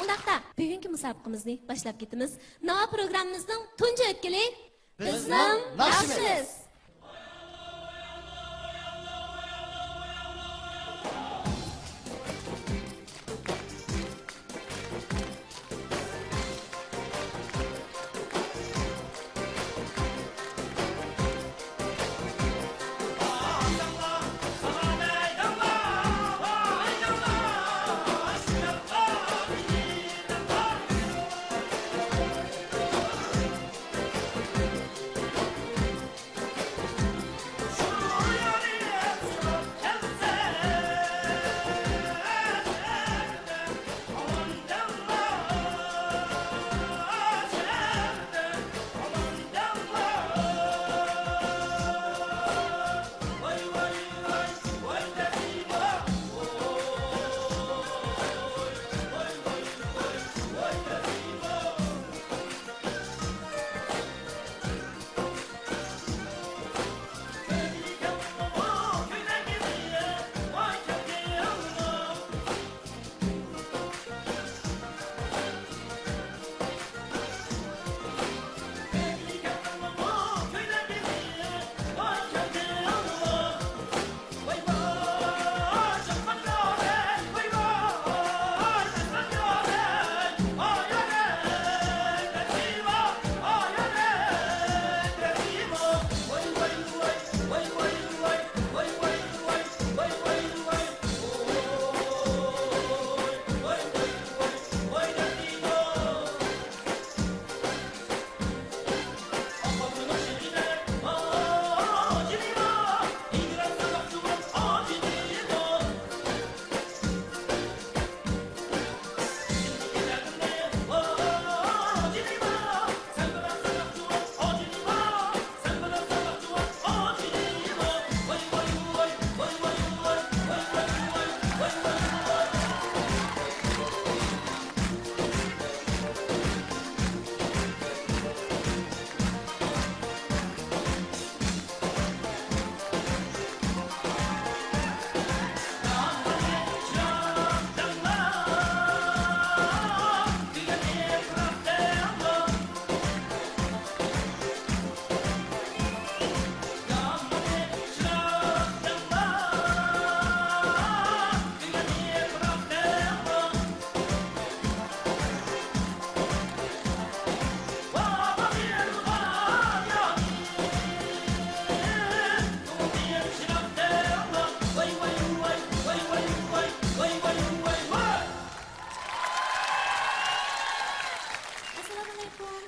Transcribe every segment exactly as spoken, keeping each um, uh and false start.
ئۇنداقتا بۈگۈنكى مۇسابىقىمىزنى باشلاپ كېتىمىز. ناۋا پروگراممىمىزنىڭ تۇنجى ئۆتكىلى بىزنىڭ ناخشىمىز.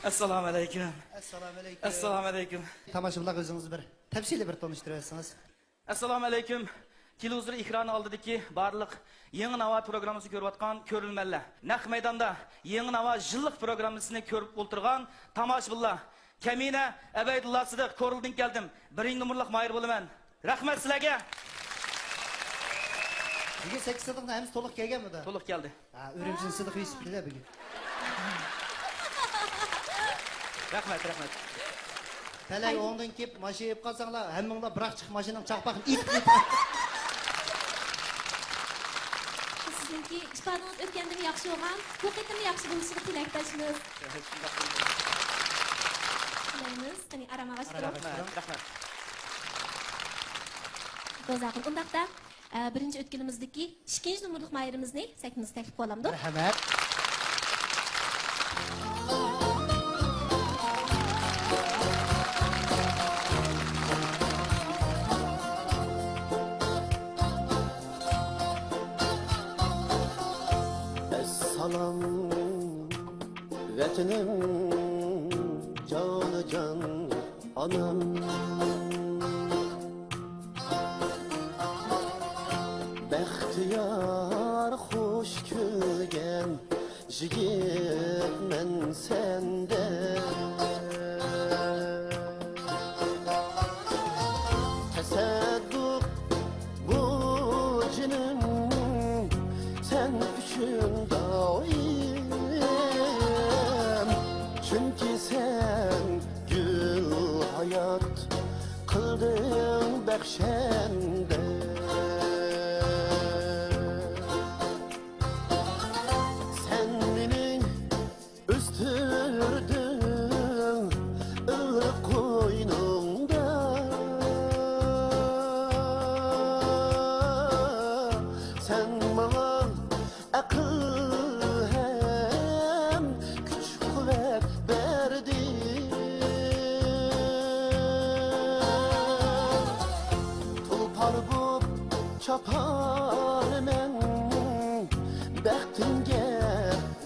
ئەسسالامۇئەلەيكۇم. ئەسسالامۇئەلەيكۇم. ئەسسالامۇئەلەيكۇم. ئەسسالامۇئەلەيكۇم. تاماشىبىنلارغا ئۆزىڭىزنى بىر تەپسىلىي بىر تونۇشتۇرۇۋەتسىڭىز. ئەسسالامۇئەلەيكۇم. تېلېۋىزور ئېكرانى ئالدىدىكى بارلىق يېڭى ناۋا پروگراممىسىنى كۆرۈۋاتقان كۆرۈرمەنلەر، نەق مەيداندا يېڭى ناۋا يىللىق پروگراممىسىنى كۆرۈپ ئولتۇرغان تاماشىبىنلار، كەمىنە ئەبەيدۇللا سىدىق، كورلىدىن كەلدىم، بىرىنچى نومۇرلۇق ماھىر بولىمەن. رەھمەت سىلەرگە. بۈگۈن سەككىز سىدىقنىڭ ھەممىسى تولۇق كەلگەنمىدى؟ تولۇق كەلدى. ھە، ئۈرۈمچىنى سىدىق يۈسۈپ بىلە بۈگۈن. رەھمەت، رەھمەت. تەلەي ئوڭدىن كېلىپ ماشىنا يېپىپ قالساڭلار، ھەممىڭلار بىراق چىقىپ ماشىنىنىڭ چاقپاقىنى ئېتىپ كېتىڭ. سىزنىڭكى ئىپادىڭىز ئۆتكەندىمۇ ياخشى بولغان، بۇ قېتىممۇ ياخشى بولۇشىغا تىلەكداشمىز. تىلەيمىز. قېنى، ئارام ئاغاچ تۇرۇڭ. رەھمەت، رەھمەت. بولسا ئۇنداقتا، ئە، بىرىنچى ئۆتكىلىمىزدىكى ئىككىنچى نومۇرلۇق ماھىرىمىزنى سەھنىمىزگە تەكلىپ قىلىۋالامدۇق؟ مەرھەمەت. ئەسسالام، ۋەتىنىم، جانىجان ئانام. بەختىيار، خۇش كۈلگەن يىگىتمەن سەندە. تەسەددۇق بۇ جېنىم سەن ئۈچۈن دائىم، چۈنكى سەن گۈل ھايات قىلدىڭ بەخشەندە. سەن مېنى بەختىڭگە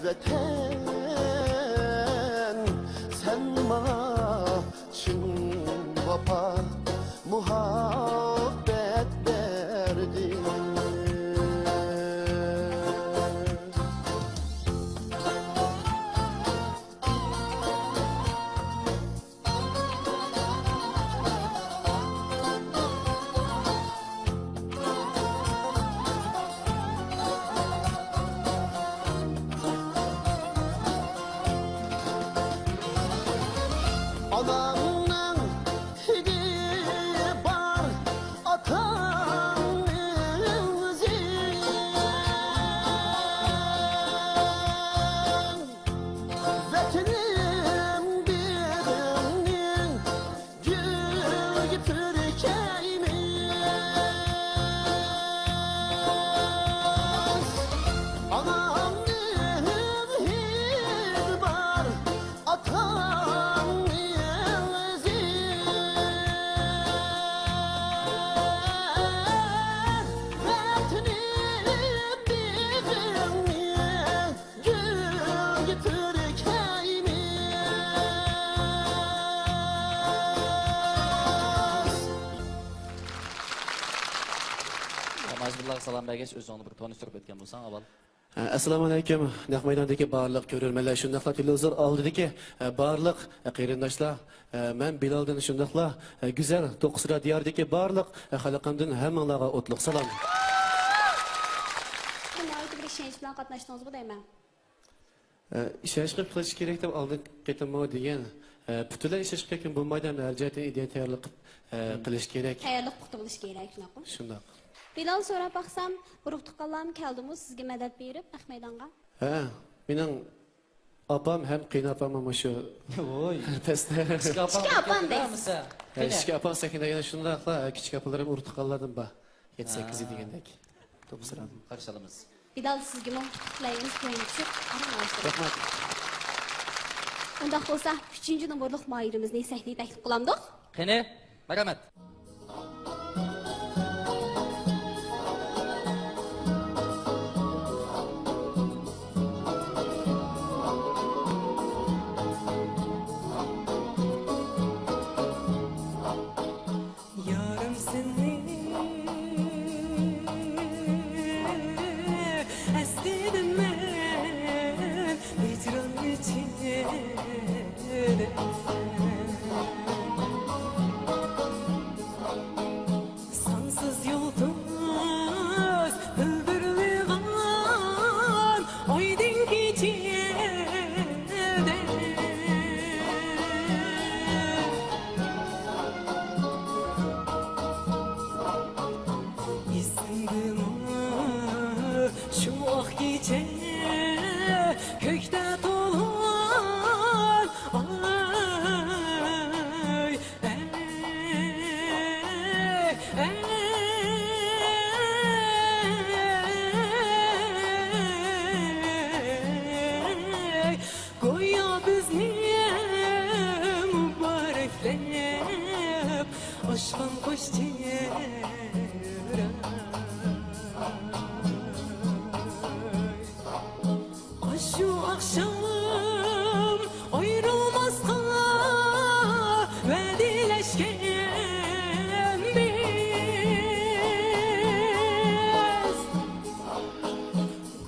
ۋەتەن، سەن ماڭا چىن ۋاپا، مۇھەببەت بەردىڭ. ئانامنىڭ ھىدى بار، ئاتامنىڭ ئىزى. ۋەتىنىم بېغىڭنى گۈلگە پۈركەيمىز. ئانامنىڭ ھىدى بار، ئاتامنىڭ ئىزى. ۋەتىنىم بېغىڭنى گۈلگە پۈركەيمىز. تاماشىبىنلارغا سالام بەرگەچ، ئۆزۈڭنى بىر تونۇشتۇرۇپ ئۆتكەن بولساڭ ئاۋۋال. ئەسسالامۇ ئەلەيكۇم، نەق مەيداندىكى بارلىق كۆرۈرمەنلەر، شۇنداقلا تېلېۋىزور ئالدىدىكى بارلىق قېرىنداشلار. مەن بىلالدىن، شۇنداقلا گۈزەل توققۇزتالا دىيارىدىكى بارلىق خەلقىمدىن ھەممىڭلارغا ئوتلۇق سالام. ناھايىتى بىر ئىشەنچ بىلەن قاتناشتىڭىزغۇ دەيمەن. ئە، ئىشەنچ قىلىپ قىلىش كېرەك دەپ ئالدىنقى قېتىممۇ دېگەن، ئە، پۈتۈنلەي ئىشەنچ قىلىپ بولمايدۇ، ھەمدە ھەر جەھەتتىن ئىدىيە تەييارلىق قىلىپ، ئە، قىلىش كېرەك. تەييارلىق پۇختا بولۇش كېرەك، شۇنداققۇ؟ شۇنداق. بىلال، سوراپ باقسام، ئۇرۇق تۇغقانلارمۇ كەلدىمۇ سىزگە مەدەت بېرىپ نەق مەيدانغا؟ ھە، مېنىڭ ئاپام ھەم قېيىنئاپاممۇ مۇشۇ ۋوي. پەستە. كىچىك ئاپام ئىككى ئاپام دەيسىز. ھە، كىچىك ئاپام سەھنىدە يەنە شۇنداقلا، ھە، كىچىك ئاپىلىرىم ئۇرۇق تۇغقانلاردىن بار. يەتتە، سەككىزى دېگەندەك. توپسىراپ. قارشى ئالىمىز. بىلال، سىزگىمۇ ئۇتۇق تىلەيمىز، تويىنى چۈشۈپ ئارام ئالسۇن. رەھمەت. ئۇنداق بولسا، ئۈچىنچى نومۇرلۇق ماھىرىمىزنى سەھنىگە تەكلىپ قىلامدۇق؟ قېنى، مەرھەمەت. يارىم سېنى ئەسلىدىم مەن ھىجران ئىچىدە. سانسىز يۇلتۇز پىلدىرلىغان ئايدىڭ كېچىدە. ئېسىڭدىمۇ شۇ ئاق كېچە كۆكتە تۇغۇلغان ئاي؟ گويا بىزنى مۇبارەكلەپ ئاچقان قوش چېھرىڭ. ئاشۇ ئاخشام ئايرىلماسقا ۋەدىلەشكەن بىز.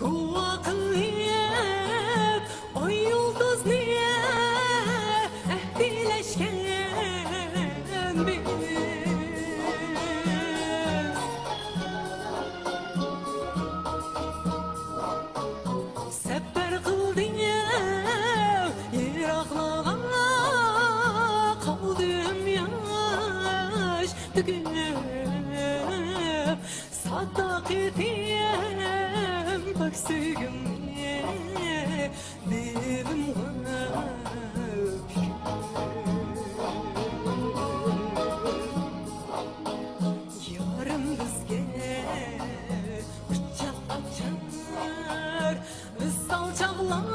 گۇۋاھ قىلىپ ئاي يۇلتۇزنى ئەھدىلەشكەن بىز. سەپەر قىلدىم يىراقلارغا، قالدىم ياش تۆكۈپ. ساداقىتىم پاك سۆيگۈمنى دىلىمغا پۈكۈپ. يارىم بىزگە قۇچاق ئاچار ۋىسال چاغلار.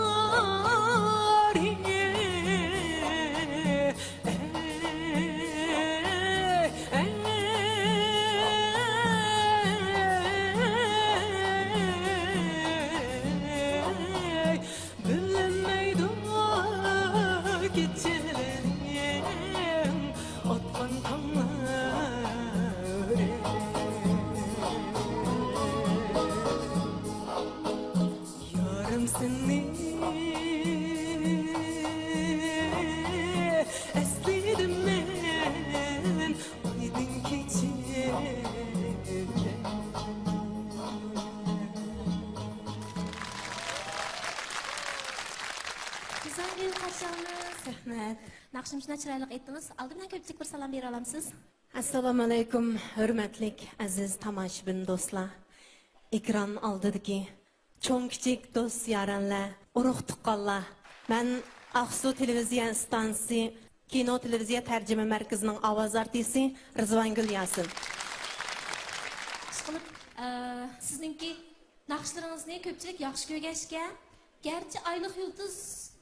قارشى ئالىمىز. رەھمەت. ناخشىنى شۇنداق چىرايلىق ئېيتتىڭىز. ئالدى بىلەن كۆپچىلىككە بىر سالام بېرىۋالامسىز؟ ئەسسالامۇئەلەيكۇم، ھۆرمەتلىك ئەزىز تاماشىبىن دوستلار. ئېكران ئالدىدىكى چوڭ-كىچىك دوست-يارەنلەر، ئۇرۇق-تۇغقانلار، مەن ئاقسۇ تېلېۋىزىيە ئىستانسىسى كىنو تېلېۋىزىيە تەرجىمە مەركىزىنىڭ ئاۋاز ئارتىسى رىزۋانگۈل ياسىن. ئىشقىلىپ، ئە، سىزنىڭكى ناخشىلىرىڭىزنى كۆپچىلىك ياخشى كۆرگەچكە، گەرچە ئايلىق يۇلتۇز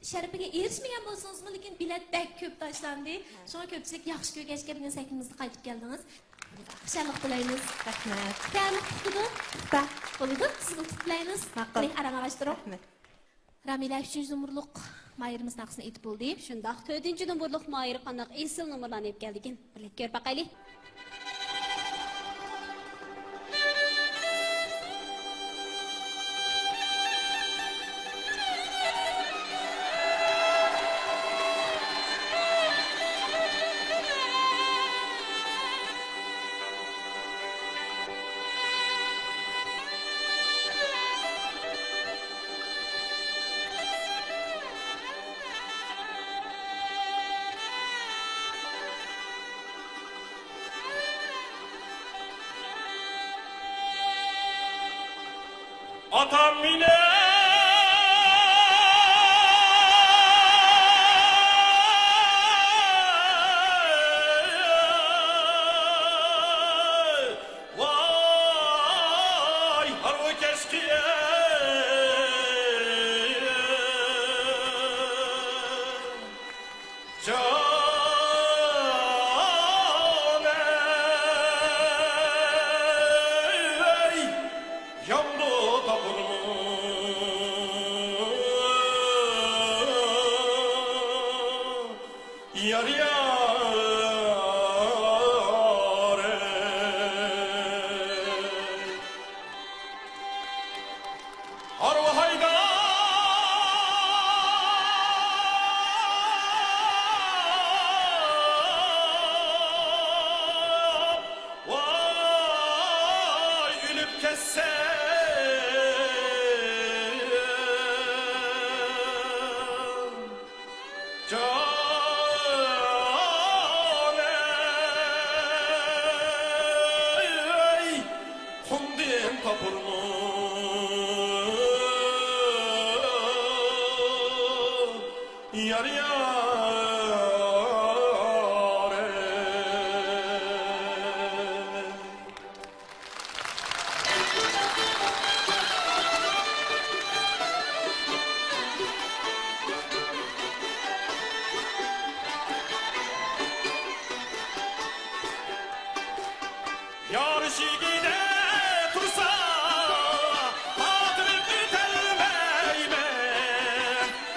شەرىپىگە ئېرىشمىگەن بولسىڭىزمۇ، لېكىن بېلەت بەك كۆپ تاشلاندى. شۇڭا كۆپچىلىك ياخشى كۆرگەچكە، بۈگۈن سەھنىمىزگە قايتىپ كەلدىڭىز. خۇشاللىق تىلەيمىز. رەھمەت. تەمە قۇتىدۇ. پۇختا. بولىدۇ. سىزگە ئۇتۇق تىلەيمىز. ماقۇل. قېنى، ئارام ئالماشتۇرۇڭ. رەھمەت. رامىلە، ئۈچىنچى نومۇرلۇق ماھىرىمىز ناخشىسىنى ئېيتىپ بولدى. شۇنداق، تۆتىنچى نومۇرلۇق ماھىر قانداق ئېسىل نومۇرلارنى ئېلىپ كەلدىكىن؟ بىرلىكتە كۆرۈپ باقايلى. ئاتام مېنى ۋاي، ھارۋا كەچكى جانەي، ياڭدۇ تاپۇرمۇ يار يارەي. ھارۋا ھايداپ، ۋاي، ئۆلۈپ كەتسەم، جانەي، قۇمدىن تاپۇرمۇ يار يارەي. يار ئىشىكىدە تۇرسا، تارتىنىپ ئۆتەلمەيمەن،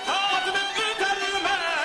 تارتىنىپ ئۆتەلمەيمەن.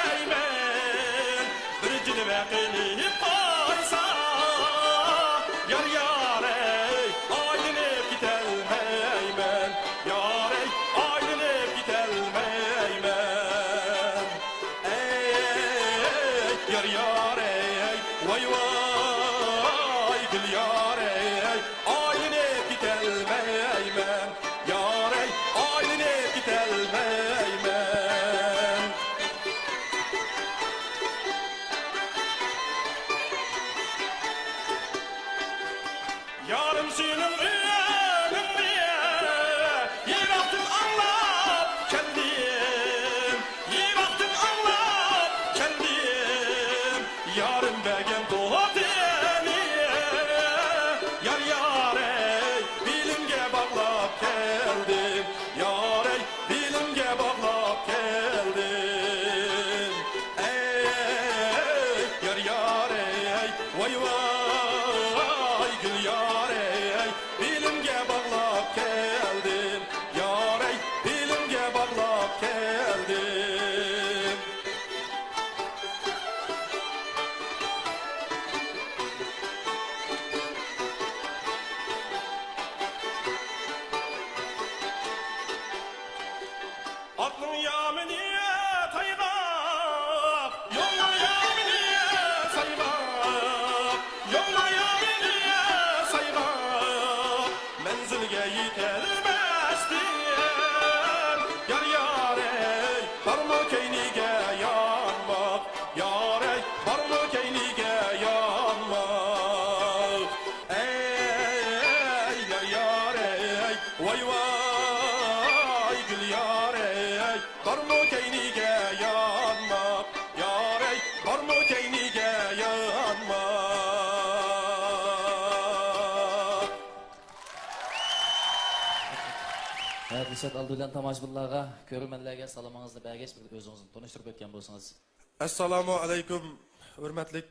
ۋاي ۋاي گۈل يارەي، بارمۇ كەينىگە يانماق، يارەي، بارمۇ كەينىگە يانماق. ھە، دىلشات، ئالدى بىلەن تاماشىبىنلارغا، كۆرۈرمەنلەرگە سالىمىڭىزنى بەرگەچ، بىر ئۆزىڭىزنى تونۇشتۇرۇپ ئۆتكەن بولسىڭىز. ئەسسالامۇ ئەلەيكۇم، ھۆرمەتلىك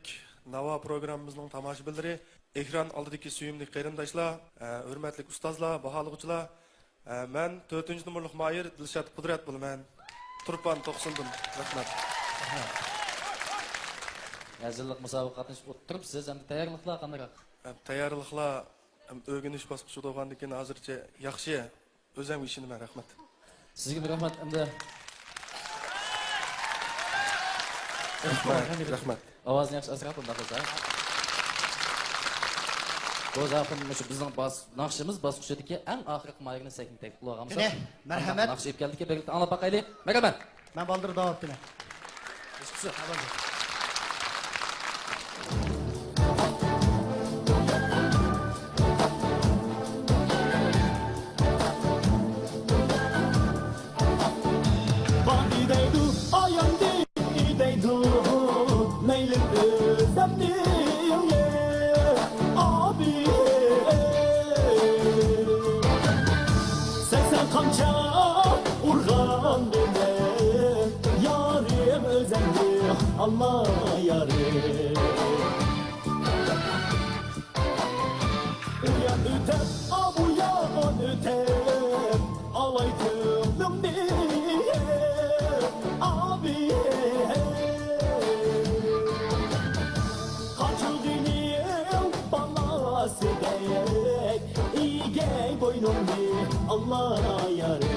ناۋا پروگراممىمىزنىڭ تاماشىبىنلىرى، ئېكران ئالدىدىكى سۆيۈملۈك قېرىنداشلار، ئە، ھۆرمەتلىك ئۇستازلار، باھالىغۇچىلار. ئە، مەن تۆتىنچى نومۇرلۇق ماھىر دىلشات قۇدرەت بولىمەن. تۇرپان توقسۇندىن. رەھمەت. ھەزىللىق مۇسابىقىگە قاتنىشىپ ئولتۇرۇپسىز، ئەمدى تەييارلىقلار قانداق؟ ئە، تەييارلىقلار، ئەم، ئۆگىنىش باسقۇچىدا بولغاندىن كېيىن ھازىرچە ياخشى. ئۆزۈمگە ئىشىنىمەن. رەھمەت. سىزگىمۇ رەھمەت ئەمدى. رەھمەت، رەھمەت. ئاۋازنى ياخشى ئاسراپ، بۇنداق قىلسا. بولسا ئاخىر مۇشۇ بىزنىڭ باس-، ناخشىمىز باسقۇچىدىكى ئەڭ ئاخىرقى ماھىرنى سەھنىگە تەكلىپ قىلىۋالغانمىز. قېنى، مەرھەمەت. ناخشا ئېلىپ كەلدىكى، بىرلىكتە ئاڭلاپ باقايلى. مەرھەمەت. مەن بالدۇر داۋام ئېتىمەن. باندى دەيدۇ، ئاياندى دەيدۇ، مەيلى ئۆزەمنى ئابى. سەكسەن قامچا ئۇرغان بىلەن، يارىم ئۆزەمنى ئالما يارىم. ئۇ يان ئۆتەپ، ئا، بۇ يان ئۆتەپ، ئالاي كۆڭلۈمنى، ئابى. قاچىلىنىڭ بالاسىدەك ئېگەي بوينۇڭنى، ئاللا يارىم.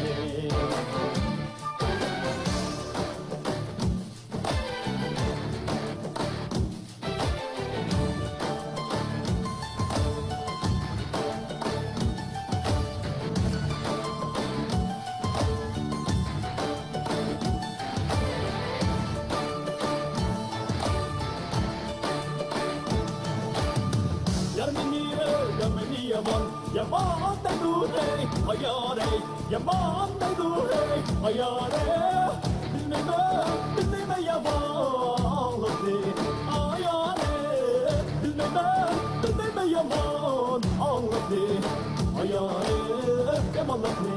يار مېنى، يار مېنى يامان، يامان دەيدۇ دەي، ئايارەي. يامان دەيدۇ ھەي ئايالى، بىلمەيمەن، بىلمەيمەن يامانلىقنى ئايالى، بىلمەيمەن، بىلمەيمەن يامان ئاڭلىقنى ئايالى، يامانلىقنى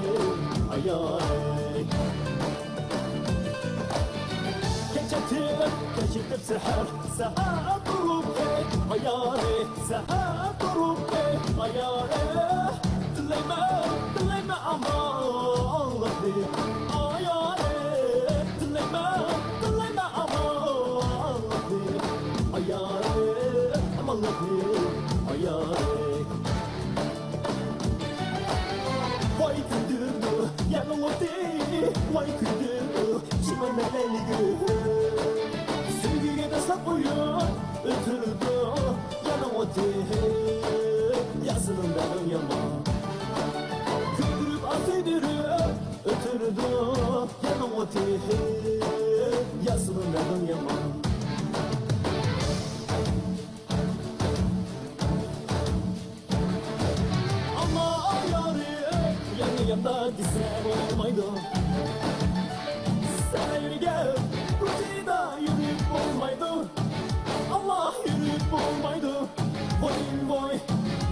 ئايالى. كەچ يېتىپ، كەچ يېتىپ سەھەر، سەھەر تۇرۇپ ھەي ئايالى، سەھەر تۇرۇپ ھەي ئايالى. تىلەيمەن، تىلەيمەن ئامانلىقنى ئايالى، تىلەيمەن، تىلەيمەن ئامانلىقنى ئايالى، ئامانلىقنى ئايالى. ۋاي كۈندۈرىدۇ يەرنىڭ ئوتى، ۋاي كۈندۈرىدۇ چىمەن لەيلىگۈ. سۆيگۈگە دەسسەپ ئويۇن ئۆتۈرىدۇ يەرنىڭ ئوتى، ياسىنىڭ دەردىڭ يامان. كۈلدۈرۈپ ئاسىدۇرۇپ ئۆتۈرىدۇ يەرنىڭ ئوتى، ياسىنىڭ دەردىڭ يامان. ئەمما يارى يەنە ياندا دېسە بولمايدۇ. سەن ئەيۋىگە كوچىدا يۈرۈپ بولمايدۇ. ئاللا يۈرۈپ بولمايدۇ. ۋاي، ۋاي،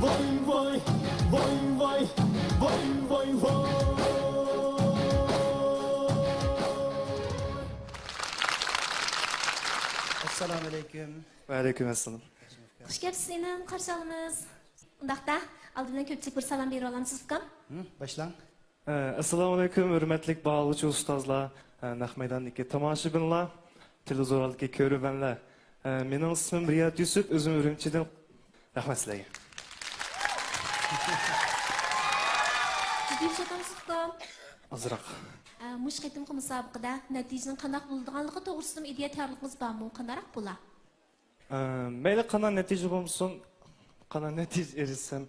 ۋاي، ۋاي، ۋاي، ۋاي، ۋاي، ۋاي، ۋاي. ئەسسالامۇ ئەلەيكۇم. ۋەئەلەيكۇم ئەسسالام. خۇش كەپسىز ئىنىم، قارشى ئالىمىز. ئۇنداقتا، ئالدى بىلەن كۆپچىلىككە بىر سالام بېرىۋالامسىز، ئۇكام؟ ھە، باشلاڭ. ئە، ئەسسالامۇئەلەيكۇم، ھۆرمەتلىك باھالىغۇچى ئۇستازلار، ئە، نەق مەيداندىكى تاماشىبىنلار، تېلېۋىزور ئالدىدىكى كۆرۈرمەنلەر. ئە، مېنىڭ ئىسمىم رىياد يۈسۈپ، ئۆزۈم ئۈرۈمچىدىن. رەھمەت سىلەرگە. جىددىي بولۇشاتامسىز، ئۇكام؟ ئازراق. ئە، مۇشۇ قېتىمقى مۇسابىقىدە نەتىجىنىڭ قانداق بولىدىغانلىقى توغرىسىدىمۇ ئىدىيە تەييارلىقىڭىز بارمۇ؟ قانداقراق بولا؟ ئە، مەيلى قانداق نەتىجە بولمىسۇن، قانداق نەتىجە ئېرىشسەم،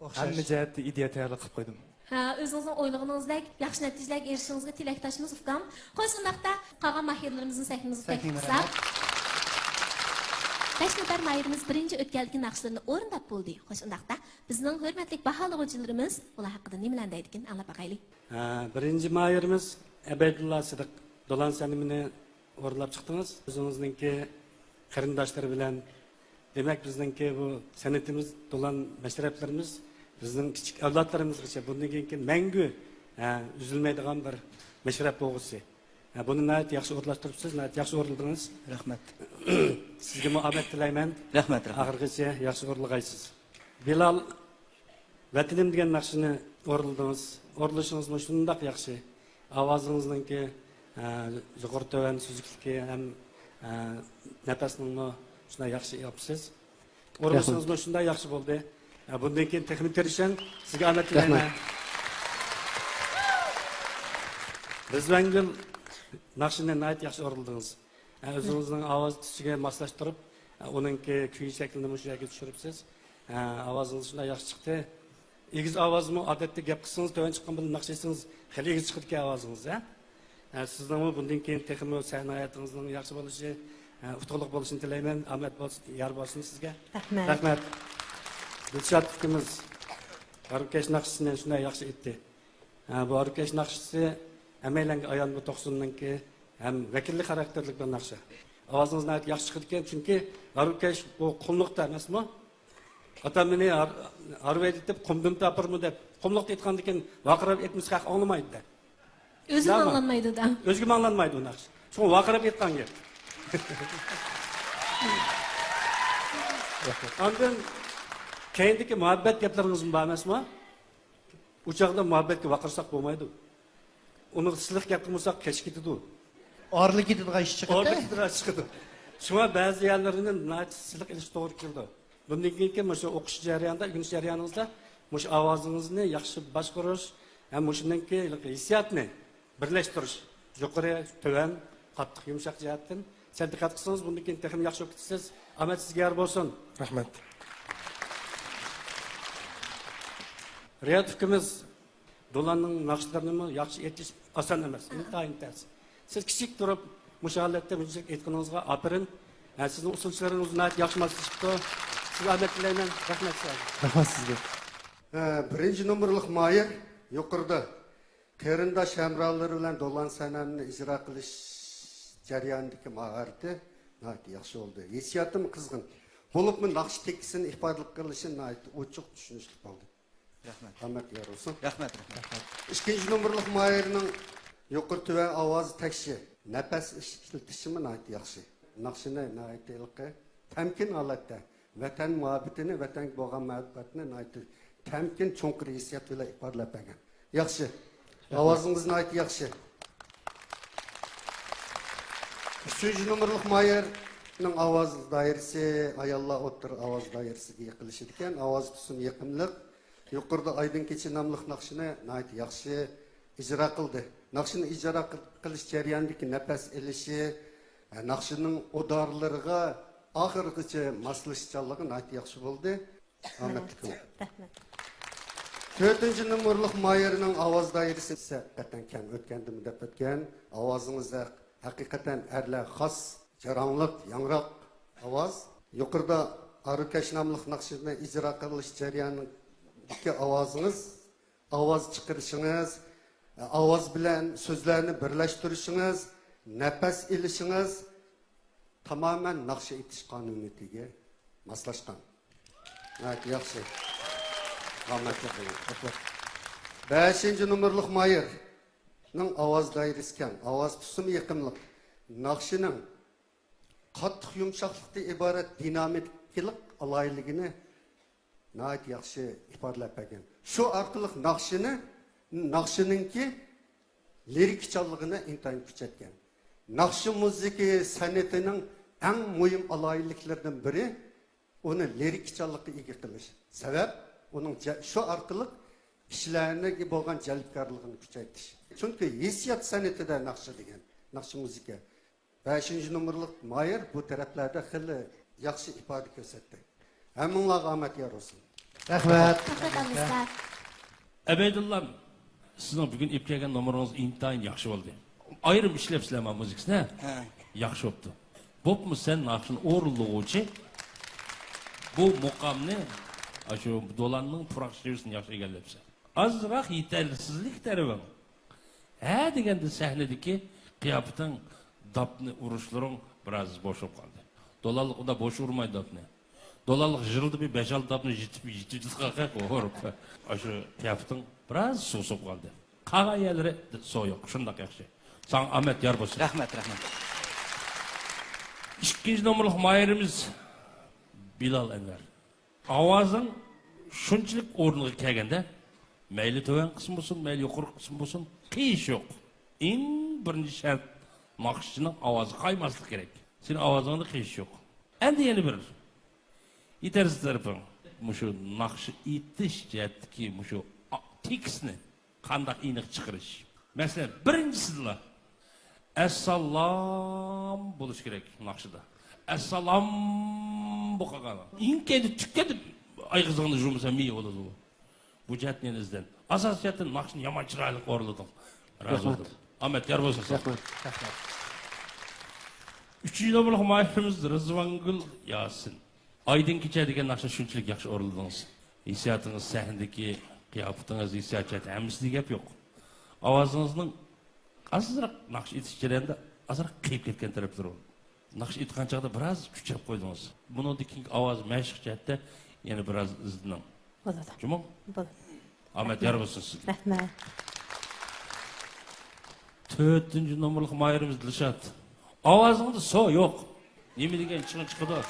ئوخشاش. ھەممە جەھەتتە ئىدىيە تەييارلىق قىلىپ قويدۇم. ھە، ئۆزىڭىزنىڭ ئويلىغىنىڭىزدەك ياخشى نەتىجىلەرگە ئېرىشىشىڭىزگە تىلەكداشمىز، ئۇكام. خوش، ئۇنداقتا قالغان ماھىرلىرىمىزنى سەھنىمىزگە تەكلىپ قىلساق. بەش نەپەر ماھىرىمىز بىرىنچى ئۆتكەلدىكى ناخشىلىرىنى ئورۇنداپ بولدى. خوش، ئۇنداقتا بىزنىڭ ھۆرمەتلىك باھالىغۇچىلىرىمىز بۇلار ھەققىدە نېمىلەرنى دەيدىكىن، ئاڭلاپ باقايلى. ھە، بىرىنچى ماھىرىمىز ئەبەيدۇللا سىدىق دولان سەنىمىنى ئورۇنلاپ چىقتىڭىز. ئۆزىڭىزنىڭكى قېرىنداشلىرى بىلەن، دېمەك، بىزنىڭكى بۇ سەنئىتىمىز، دولان مەشرەپلىرىمىز بىزنىڭ كىچىك ئەۋلادلىرىمىزغىچە بۇندىن كېيىنكى مەڭگۈ، ھە، ئۈزۈلمەيدىغان بىر مەشرەپ بولغۇسى. ھە، بۇنى ناھايىتى ياخشى ئورۇنلاشتۇرۇپسىز، ناھايىتى ياخشى ئورۇندىڭىز. رەھمەت. سىزگىمۇ ئامەت تىلەيمەن. رەھمەت، رەھمەت. ئاخىرغىچە ياخشى ئورۇنلىغايسىز. بىلال، ۋەتىنىم دېگەن ناخشىنى ئورۇنلىدىڭىز. ئورۇنلىشىڭىزمۇ شۇنداق ياخشى. ئاۋازىڭىزنىڭكى، ئە، يۇقىرى تۆۋەن سۈزۈكلۈكى ھەم، ئە، نەپەسنىڭمۇ شۇنداق ياخشى ئېلىپسىز. ئورۇنلىشىڭىزمۇ شۇنداق ياخشى بولدى. ئە، بۇندىن كېيىن تېخىمۇ تىرىشىڭ. سىزگە ئامەت تىلەيمەن. رىزۋانگۈل، ناخشىنى ناھايىتى ياخشى ئورۇنلىدىڭىز. ھە، ئۆزىڭىزنىڭ ئاۋاز تۈسىگە ماسلاشتۇرۇپ، ھە، ئۇنىڭكى كۈي شەكلىنى مۇشۇ يەرگە چۈشۈرۈپسىز. ھە، ئاۋازىڭىز شۇنداق ياخشى چىقتى. ئېگىز ئاۋازمۇ، ئادەتتە گەپ قىلسىڭىز، تۆۋەن چىققان بىلەن ناخشا ئېيتسىڭىز خېلى ئېگىز چىقىدىكەن ئاۋازىڭىز، ھە؟ ھە، سىزنىڭمۇ بۇندىن كېيىن تېخىمۇ سەھنە ھاياتىڭىزنىڭ ياخشى بولۇشى، ھە، ئۇتۇقلۇق بولۇشىنى تىلەيمەن. ئامەت بولسۇن، يار بولسۇن سىزگە. رەھمەت. رەھمەت. دىلشات ئۇكىمىز غەربكەش ناخشىسىنى شۇنداق ياخشى ئېيتتى. ھە، بۇ ئارۇكەش ناخشىسى ھەممەيلەنگە ئايان، بۇ توقسۇننىڭكى ھەم ۋەكىللىك خاراكتېرلىك بىر ناخشا. ئاۋازىڭىز ناھايىتى ياخشى چىقىدىكەن، چۈنكى ئارۇكەش بۇ قۇملۇقتا ئەمەسمۇ؟ ئاتام مېنى ھار-، ھارۋايدىتىپ قۇمدىن تاپىرمۇ دەپ، قۇملۇقتا ئېيتقاندىن كېيىن ۋارقىراپ ئېيتمىسا خەق ئاڭلىمايدۇ-دە. ئۆزىمۇ ئاڭلانمايدۇ-دا. ئۆزىگىمۇ ئاڭلانمايدۇ ئۇ ناخشا. شۇڭا ۋارقىراپ ئېيتقان گەپ. ئاندىن كەينىدىكى مۇھەببەت گەپلىرىڭىزمۇ بار ئەمەسمۇ؟ ئۇ چاغدا مۇھەببەتكە ۋارقىرىساق بولمايدۇ. ئۇنى سىلىق گەپ قىلمىساق كەچ كېتىدۇ. ئارىلىق كېتىدىغان ئىش چىقىدۇ. ئارىلىق كېتىدىغان ئىش چىقىدۇ. شۇڭا بەزى يەرلىرىنى ناھايىتى سىلىق ئېلىش توغرا كېلىدۇ. بۇندىن كېيىنكى مۇشۇ ئوقۇش جەريانىدا، ئۆگىنىش جەريانىڭىزدا مۇشۇ ئاۋازىڭىزنى ياخشى باشقۇرۇش ھەم مۇشۇنىڭكى ھېسسىياتنى بىرلەشتۈرۈش، يۇقىرى، تۆۋەن، قاتتىق، يۇمشاق جەھەتتىن سەل دىققەت قىلسىڭىز، بۇندىن كېيىن تېخىمۇ ياخشى بولۇپ كېتىسىز. ئامەت سىزگە يار بولسۇن. رەھمەت. رىياد ئۇكىمىز دولاننىڭ ناخشىلىرىنىمۇ ياخشى ئېيتىش ئاسان ئەمەس، ئىنتايىن تەس. سىز كىچىك تۇرۇپ مۇشۇ ھالەتتە مۇشۇنچىلىك ئېيتقىنىڭىزغا ئاپىرىن. ھە، سىزنىڭ ئۇسسۇلچىلىرىڭىز ناھايىتى ياخشى ماسلىشىپتۇ. سىزگە ئامەت تىلەيمەن. رەھمەت سىزگە. رەھمەت سىزگە. ھە، بىرىنچى نومۇرلۇق ماھىر يۇقىرىدا قېرىنداش ھەمراھلىرى بىلەن دولان سەنەمنى ئىجرا قىلىش جەريانىدىكى ماھارىتى ناھايىتى ياخشى بولدى. ھېسسىياتىمۇ قىزغىن. بولۇپمۇ ناخشا تېكىستىنى ئىپادىلىك قىلىشى ناھايىتى ئوچۇق، چۈشىنىشلىك بولدى. رەھمەت. ئامەت يار بولسۇن. رەھمەت، رەھمەت. ئىككىنچى نومۇرلۇق ماھىرنىڭ يۇقىرى تۆۋەن ئاۋازى تەكشى، نەپەس ئىشلىتىشىمۇ ناھايىتى ياخشى. ناخشىنى ناھايىتى ھېلىقى تەمكىن ھالەتتە، ۋەتەن مۇھەببىتىنى، ۋەتەنگە بولغان مۇھەببەتنى ناھايىتى تەمكىن، چوڭقۇر ھېسسىيات بىلەن ئىپادىلەپ بەرگەن. ياخشى. ئاۋازىڭىز ناھايىتى ياخشى. ئۈچىنچى نومۇرلۇق ماھىرنىڭ ئاۋاز دائىرىسى ئاياللار ئوتتۇرا ئاۋاز دائىرىسىگە يېقىنلىشىدىكەن. ئاۋاز تۈسىمۇ يېقىملىق. يۇقىرىدا ئايدىڭ كېچە ناملىق ناخشىنى ناھايىتى ياخشى ئىجرا قىلدى. ناخشىنى ئىجرا قىل-، قىلىش جەريانىدىكى نەپەس ئېلىشى، ناخشىنىڭ ئۇدارلىرىغا ئاخىرغىچە ماسلىشىشچانلىقى ناھايىتى ياخشى بولدى. ئامەتلىك بولۇڭ. رەھمەت. تۆتىنچى نومۇرلۇق ماھىرنىڭ ئاۋاز دائىرىسى ھەقىقەتەن كەڭ، ئۆتكەندىمۇ دەپ ئۆتكەن. ئاۋازىڭىز ھەقىقەتەن ئەرلەر خاس، جاراڭلىق، ياڭراق ئاۋاز. يۇقىرىدا ئارۇكەش ناملىق ناخشىنى ئىجرا قىلىش جەريانىدىكى ئاۋازىڭىز، ئاۋاز چىقىرىشىڭىز، ئاۋاز بىلەن سۆزلەرنى بىرلەشتۈرۈشىڭىز، نەپەس ئېلىشىڭىز تامامەن ناخشا ئېيتىش قانۇنىيىتىگە ماسلاشقان. ناھايىتى ياخشى. ئامەتلىك بولۇڭ. بەشىنچى نومۇرلۇق ماھىرنىڭ ئاۋاز دائىرىسى كەڭ، ئاۋاز تۈسىمۇ يېقىملىق. ناخشىنىڭ قاتتىق يۇمشاقلىقتىن ئىبارەت دىنامىكىلىق ئالاھىدىلىكىنى ناھايىتى ياخشى ئىپادىلەپ بەرگەن. شۇ ئارقىلىق ناخشىنى، ناخشىنىڭكى لىرىكىچانلىقىنى ئىنتايىن كۈچەيتكەن. ناخشا مۇزىكا سەنئىتىنىڭ ئەڭ مۇھىم ئالاھىدىلىكلىرىدىن بىرى ئۇنى لىرىكىچانلىققا ئىگە قىلىش. سەۋەب، ئۇنىڭ جە-، شۇ ئارقىلىق كىشىلەرگە بولغان جەلپكارلىقىنى كۈچەيتىش. چۈنكى ھېسسىيات سەنئىتىدە ناخشا دېگەن، ناخشا مۇزىكا. بەشىنچى نومۇرلۇق ماھىر بۇ تەرەپلەردە خېلى ياخشى ئىپادە كۆرسەتتى. ھەممىڭلارغا ئامەت يار بولسۇن. رەھمەت. رەھمەت، ئەلىسلەر. ئەبەيدۇللام، سىزنىڭ بۈگۈن ئېلىپ كەلگەن نومۇرىڭىز ئىنتايىن ياخشى بولدى. ئايرىم ئىشلەپسىلەر ما مۇزىكىسىنى، ھە؟ ھە. ياخشى بوپتۇ. بوپمۇ سەن ناخشىنى ئورۇنلىغۇچى بۇ مۇقامنى ئاشۇ دولاننىڭ پۇراق شېۋىسىنى ياخشى ئىگىلەپسەن. ئازراق يېتەرسىزلىك تەرىپىڭ. ھە دېگەندە سەھنىدىكى قىياپىتىڭ، داپنى ئۇرۇشلىرىڭ بىراز بوشاپ قالدى. دولانلىق ئۇنداق بوش ئۇرمايدۇ داپنى. دولانلىق يىلدا بىر بەش-ئالتە داپنى يېتىپ، يېتىپ، يېتىپ، ئۇرۇپ. ئاشۇ قىياپىتىڭ بىراز سۇسۇپ قالدى. قالغان يەرلىرى سو يوق، شۇنداق ياخشى. ساڭا ئامەت يار بولسۇن. رەھمەت، رەھمەت. ئىككىنچى نومۇرلۇق ماھىرىمىز بىلال ئەنۋەر. ئاۋازىڭ شۇنچىلىك ئورنىغا كەلگەندە، مەيلى تۆۋەن قىسىم بولسۇن، مەيلى يۇقىرى قىسىم بولسۇن، قىيىش يوق. ئەڭ بىرىنچى شەرت، ناخشىچىنىڭ ئاۋازى قايماسلىقى كېرەك. سېنىڭ ئاۋازىڭدا قىيىش يوق. ئەمدى يەنە بىر يېتەرسىز تەرىپىڭ، مۇشۇ ناخشا ئېيتىش جەھەتتىكى مۇشۇ ئا-، تېكىستنى قانداق ئېنىق چىقىرىش؟ مەسىلەن، بىرىنچىسىدىلا، ئەسسالام بولۇش كېرەك ناخشىدا. ئەسسالام بولۇپ قالغان. ئىنكەيدە تۈككەندە ئايىغىڭنى يۇمىسا مېيى بولىدۇ. بۇ جەھەتتىن يەنە ئىزدەن. ئاساسىي جەھەتتىن ناخشىنى يامان چىرايلىق ئورۇنلىدىڭ. رازى رەھمەت. بولدۇم. ئامەت يار بولسۇن ساڭا. رەھمەت. رەھمەت. ئۈچىنچى نومۇرلۇق ماھىرىمىز رىزۋانگۈل ياسىن. ئايدىڭ كېچە دېگەن ناخشىنى شۇنچىلىك ياخشى ئورۇنلىدىڭىز. ھېسسىياتىڭىز، سەھنىدىكى قىياپىتىڭىز، ھېسسىيات جەھەتتە ھەممىسىدە گەپ يوق. ئاۋازىڭىزنىڭ ئازراق ناخشا ئېيتىش جەريانىدا ئازراق قېيىپ كەتكەن تەرەپلىرى بار. ناخشا ئېيتقان چاغدا بىراز كۈچەپ قويدىڭىز. بۇنىڭدىن كېيىنكى ئاۋاز مەشىق جەھەتتە يەنە بىراز ئىزدىنىڭ. بولىدۇ. جۇمۇ؟ بولىدۇ. ئامەت يار بولسۇن سىزگە. رەھمەت. تۆتىنچى نومۇرلۇق ماھىرىمىز دىلشات. ئاۋازىڭدا سو يوق. نېمە دېگەن چىڭ چىقىدۇ.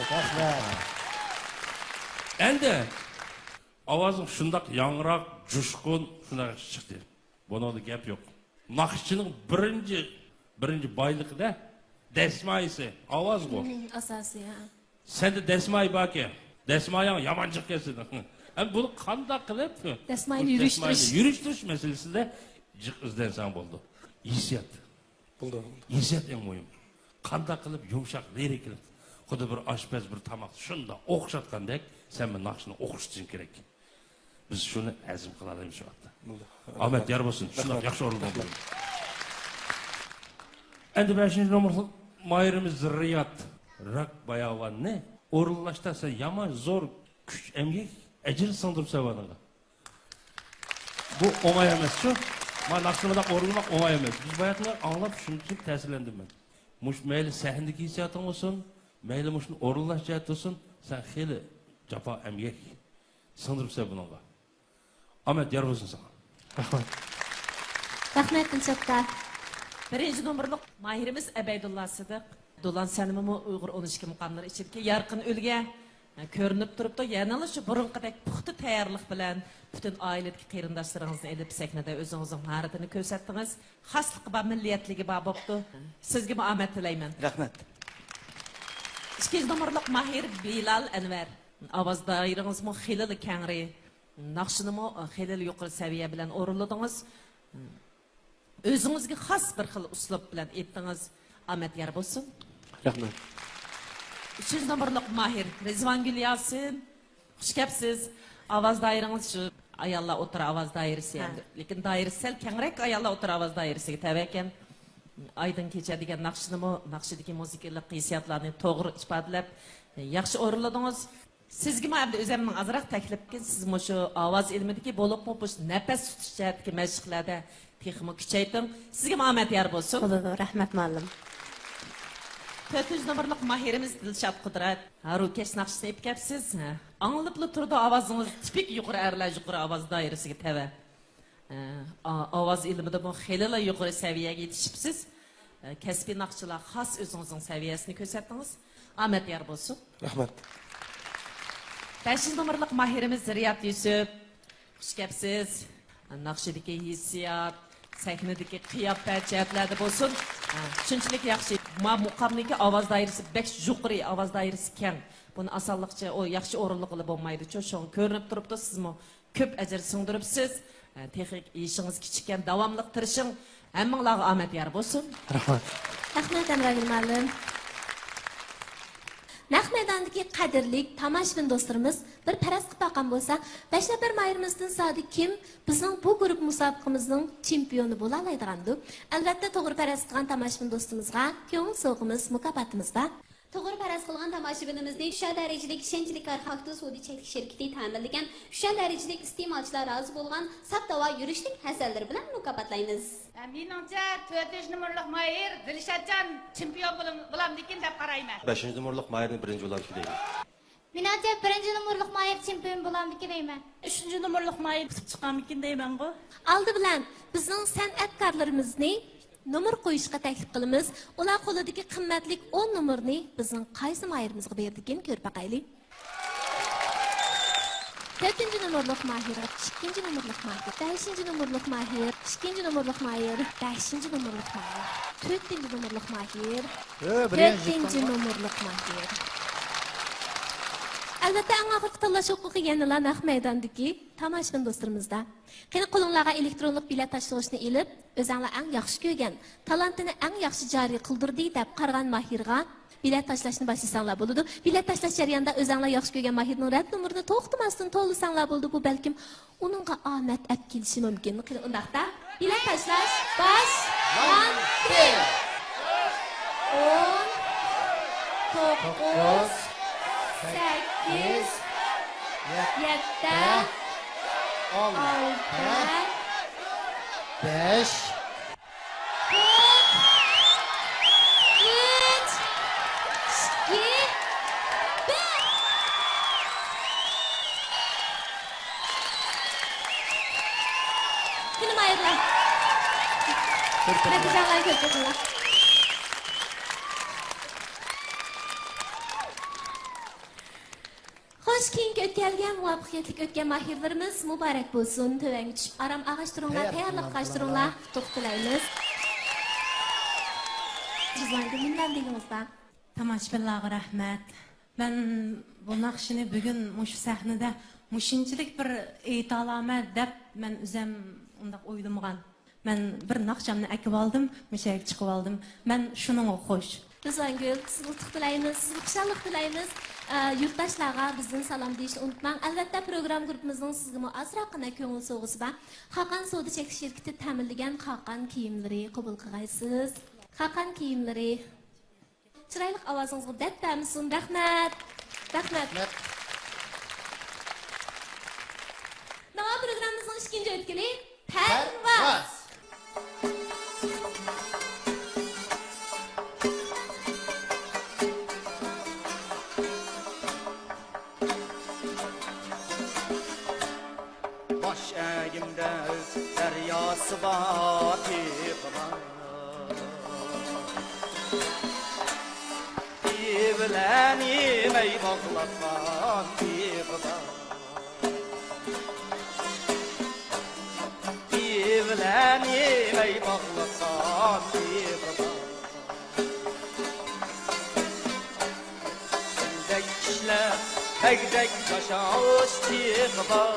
رەھمەت. ئەمدى ئاۋازىڭ شۇنداق ياڭراق، جۇشقۇن، شۇنداق ياخشى چىقتى. بۇنىڭدا گەپ يوق. ناخشىچىنىڭ بىرىنچى، بىرىنچى بايلىقىدا دەسمايىسى، ئاۋازغۇ. مم، ئاساسىي، ھە. سەندە دەسمايە باركەن، دەسمايەڭ يامان جىق كەلسىدى. ئەمدى بۇنى قانداق قىلىپ، دەسماينى بۇ يۈرۈشتۈرۈش. دەسماينى يۈرۈشتۈرۈش مەسىلىسىدە جىق ئىزدەنسەڭ بولىدۇ. ھېسسىيات. بولدى. ھېسسىيات ئەڭ مۇھىم. قانداق قىلىپ يۇمشاق، لىرىك قىلىپ، خۇددى بىر ئاشپەز بىر تاماقنى شۇنداق ئوخشاتقاندەك، سەن بىر ناخشىنى ئوخشىتىشىڭ كېرەك. بىز شۇنى ھەزىم قىلالايمىز شۇ ۋاقىتتا. بولدى. ئامەت يار بولسۇن. شۇنداق رەھمەت. ياخشى ئورۇندا. رەھمەت. ئەمدى بەشىنچى نومۇرلۇق ماھىرىمىز رىياد. راك باياۋاننى ئورۇنلاشتا سەن يامان زور كۈچ، ئەمگەك، ئەجىر سىڭدۈرۈپسەن بۇنىڭغا. بۇ ئوڭاي ئەمەسچۇ. مانا ناخشىنى بۇنداق ئورۇنلىماق ئوڭاي ئەمەس. بىز باياتىنلا ئاڭلاپ شۇنچىلىك تەسىرلەندىم مەن. مۇشۇ مەيلى سەھنىدىكى ھېسسىياتىڭ بولسۇن، مەيلى مۇشۇنى ئورۇنلاش جەھەتتە بولسۇن، سەن خېلى جاپا ئەمگەك سىڭدۈرۈپسەن بۇنىڭغا. ئامەت يار بولسۇن ساڭا. رەھمەت. رەھمەت، دىلشاتقا. بىرىنچى نومۇرلۇق ماھىرىمىز ئەبەيدۇللا سىدىق. دولان سەنىمىمۇ ئۇيغۇر ئون ئىككى مۇقاملىرى ئىچىدىكى يارقىن ئۈلگە كۆرۈنۈپ تۇرۇپتۇ. يەنىلا شۇ بۇرۇنقىدەك پۇختا تەييارلىق بىلەن پۈتۈن ئائىلىدىكى قېرىنداشلىرىڭىزنى ئېلىپ سەھنىدە ئۆزىڭىزنىڭ ماھارىتىنى كۆرسەتتىڭىز. خاسلىقى بار، مىللىيەتلىكى بار بوپتۇ. سىزگىمۇ ئامەت تىلەيمەن. رەھمەت. ئىككىنچى نومۇرلۇق ماھىر بىلال ئەنۋەر. ئاۋاز دائىرىڭىزمۇ خېلىلا كەڭرى، ناخشىنىمۇ خېلىلا يۇقىرى سەۋىيە بىلەن ئورۇنلىدىڭىز. ئۆزىڭىزگە خاس بىر خىل ئۇسلۇب بىلەن ئېيتتىڭىز. ئامەت يار بولسۇن. رەھمەت. ئۈچىنچى نومۇرلۇق ماھىر رىزۋانگۈل ياسىن. خۇش كەپسىز. ئاۋاز دائىرىڭىز شۇ ئاياللار ئوتتۇرا ئاۋاز دائىرىسى ھە. ئەمدى. لېكىن دائىرىسى سەل كەڭرەك، ئاياللار ئوتتۇرا ئاۋاز دائىرىسىگە تەۋە ئىكەن. ئايدىڭ كېچە دېگەن ناخشىنىمۇ، ناخشىدىكى مۇزىكىلىق ھېسسىياتلارنى توغرا ئىپادىلەپ، ياخشى ئورۇنلىدىڭىز. سىزگىمۇ ئەمدى ئۆزۈمنىڭ ئازراق تەكلىپ قىلىمەن، سىز مۇشۇ ئاۋاز ئىلمىدىكى، بولۇپمۇ مۇشۇ نەپەس تۇتۇش جەھەتتىكى مەشىقلەردە تېخىمۇ كۈچەيتىڭ. سىزگىمۇ ئامەت يار بولسۇن. بولىدۇ، رەھمەت مۇئەللىم. تۆتىنچى نومۇرلۇق ماھىرىمىز دىلشات قۇدرەت. ھارۋىكەش ناخشىسىنى ئېلىپ كەپسىز. ھە. ئاڭلىنىپلا تۇرىدۇ، ئاۋازىڭىز تىپىك يۇقىرى ئەرلەر يۇقىرى ئاۋاز دائىرىسىگە تەۋە. ئە، ئا-، ئاۋاز ئىلمىدىمۇ خېلىلا يۇقىرى سەۋىيەگە يېتىشىپسىز. ئە، كەسپىي ناخشىچىلار خاس ئۆزىڭىزنىڭ سەۋىيەسىنى كۆرسەتتىڭىز. ئامەت يار بولسۇن. رەھمەت. بەشىنچى نومۇرلۇق ماھىرىمىز زىرىيات يۈسۈپ. خۇش كەپسىز. ناخشىدىكى ھېسسىيات، سەھنىدىكى قىياپەت جەھەتلەردە بولسۇن. ئە، شۇنچىلىك ياخشى. ما مۇقامنىڭكى ئاۋاز دائىرىسى بەك يۇقىرى، ئاۋاز دائىرىسى كەڭ. بۇنى ئاسانلىقچە ئۇ ياخشى ئورۇنلىغىلى بولمايدۇچۇ. شۇڭا كۆرۈنۈپ تۇرۇپتۇ، سىزمۇ كۆپ ئەجىر سىڭدۈرۈپسىز. تېخى يېشىڭىز كىچىككەن، داۋاملىق تىرىشىڭ. ھەممىڭلارغا ئامەت يار بولسۇن. رەھمەت. رەھمەت، ئەمراگۈل مۇئەللىم. نەق مەيداندىكى قەدىرلىك تاماشىبىن دوستلىرىمىز بىر پەرەز قىلىپ باققان بولسا، بەش نەپەر ماھىرىمىزدىن زادى كىم بىزنىڭ بۇ گۇرۇپپا مۇسابىقىمىزنىڭ چېمپىيونى بولالايدىغاندۇ؟ ئەلۋەتتە، توغرا پەرەز قىلغان تاماشىبىن دوستىمىزغا كۆڭۈل سوۋغىمىز، مۇكاپاتىمىز بار. توغرا پەرەز قىلغان تاماشىبىنىمىزنى ئۈچەر دەرىجىلىك ئىشەنچلىك كارخانا سودا چەكلىك شىركىتى تەمىنلىگەن ئۈچەر دەرىجىلىك ئىستېمالچىلار رازى بولغان ساپ داۋا يۈرۈشلۈك ھەسەللىرى بىلەن مۇكاپاتلايمىز. مېنىڭچە، تۆتىنچى نومۇرلۇق ماھىر دىلشاتجان چېمپىيون بولام-، بولامدىكىن دەپ قارايمەن. بەشىنچى نومۇرلۇق ماھىرنى بىرىنچى بولامدىكىن دەيمەن. مېنىڭچە، بىرىنچى نومۇرلۇق ماھىر چېمپىيون بولامدىكىن دەيمەن. ئۈچىنچى نومۇرلۇق ماھىر ئۇتۇپ چىقامدىكىن دەيمەنغۇ. ئالدى بىلەن بىزنىڭ سەنئەتكارلىرىمىزنى نومۇر قويۇشقا تەكلىپ قىلىمىز. ئۇلار قولىدىكى قىممەتلىك ئون نومۇرنى بىزنىڭ قايسى ماھىرىمىزغا بېرىدىكىن كۆرۈپ باقايلى. تۆتىنچى نومۇرلۇق ماھىر، ئىككىنچى نومۇرلۇق ماھىر، بەشىنچى نومۇرلۇق ماھىر، ئىككىنچى نومۇرلۇق ماھىر، بەشىنچى نومۇرلۇق ماھىر، تۆتىنچى نومۇرلۇق ماھىر، ھۆ، بىر يەر تۆتىنچى يىقىلغان. نومۇرلۇق ماھىر. ئەلۋەتتە، ئەڭ ئاخىرقى تاللاش ھوقۇقى يەنىلا نەق مەيداندىكى تاماشىبىن دوستلىرىمىزدا. قېنى، قولۇڭلارغا ئېلېكترونلۇق بېلەت تاشلىغۇچنى ئېلىپ، ئۆزەڭلار ئەڭ ياخشى كۆرگەن، تالانتىنى ئەڭ ياخشى جارى قىلدۇردى دەپ قارىغان ماھىرغا بېلەت تاشلاشنى باشلىساڭلار بولىدۇ. بېلەت تاشلاش جەريانىدا ئۆزەڭلار ياخشى كۆرگەن ماھىرنىڭ رەت نومۇرىنى توختىماستىن تولىساڭلار بولىدۇ. بۇ بەلكىم ئۇنىڭغا ئامەت ئەپ كېلىشى مۇمكىن. قېنى، ئۇنداقتا بېلەت تاشلاش باشلاندى. ئون، توققۇز، سەككىز، يەتتە، ئالتە، بەش، تۆت، ئۈچ، ئىككى، بىر. قېنى ماھىرلار. نەتىجەڭلارنى كۆرسىتىڭلار. خوش، كېيىنكى ئۆتكەلگە مۇۋەپپەقىيەتلىك ئۆتكەن ماھىرلىرىمىز مۇبارەك بولسۇن. تۆۋەنگە چۈشۈپ ئارام ئاغاش تۇرۇڭلار، تەييارلىق قىلىش تۇرۇڭلار. تۇغ تىلەيمىز. رىزۋانگۈل، نېمىلەرنى دېگىڭىزدا؟ تاماشىبىنلارغا رەھمەت. مەن بۇ ناخشىنى بۈگۈن مۇشۇ سەھنىدە مۇشۇنچىلىك بىر ئېيتالامەن دەپ مەن ئۆزەم ئۇنداق ئويلىمىغان. مەن بىر ناخشامنى ئەكىۋالدىم، مۇشۇ يەرگە چىقىۋالدىم. مەن شۇنىڭغا خوش. رىزۋانگۈل، سىزگە ئۇتۇق تىلەيمىز، سىزگە خۇشاللىق تىلەيمىز. ئە، يۇرتداشلارغا بىزدىن سالام دېيىشنى ئۇنتۇماڭ. ئەلۋەتتە، پروگرامما گۇرۇپپىمىزنىڭ سىزگىمۇ ئازراققىنا كۆڭۈل سوۋغىسى بار. خاقان سودا چەكلىك شىركىتى تەمىنلىگەن خاقان كىيىملىرى قوبۇل قىلغايسىز. خاقان كىيىملىرى. چىرايلىق ئاۋازىڭىزغا دەرد بەرمىسۇن. رەھمەت. رەھمەت. رەھمەت. ناۋا پروگراممىمىزنىڭ ئىككىنچى ئۆتكىلى پەرۋاز. پەرۋاز. باش ئەگىمدە دەرياسى بار تېغى بار. ئىپى بىلەن يېمەي باغلاتقان تېغى بار. ئىپى بىلەن يېمەي باغلاتقان تېغى بار. سەندەك كىشىلەر بەگدەك ياشاش تېغى بار.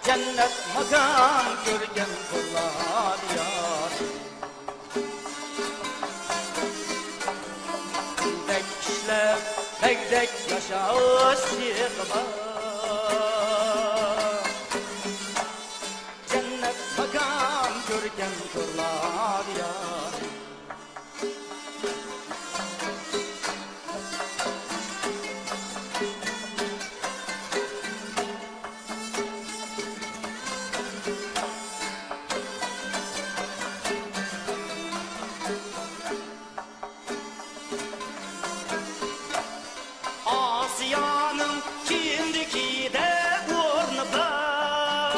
جەننەت ماكان كۆركەم قۇرلار يار. سەندەك كىشىلەر بەگدەك ياشاش تېغى بار. جەننەت ماكان كۆركەم قۇرلار يار. ئاسىيانىڭ كېيىندىكىدە ئورنى بار.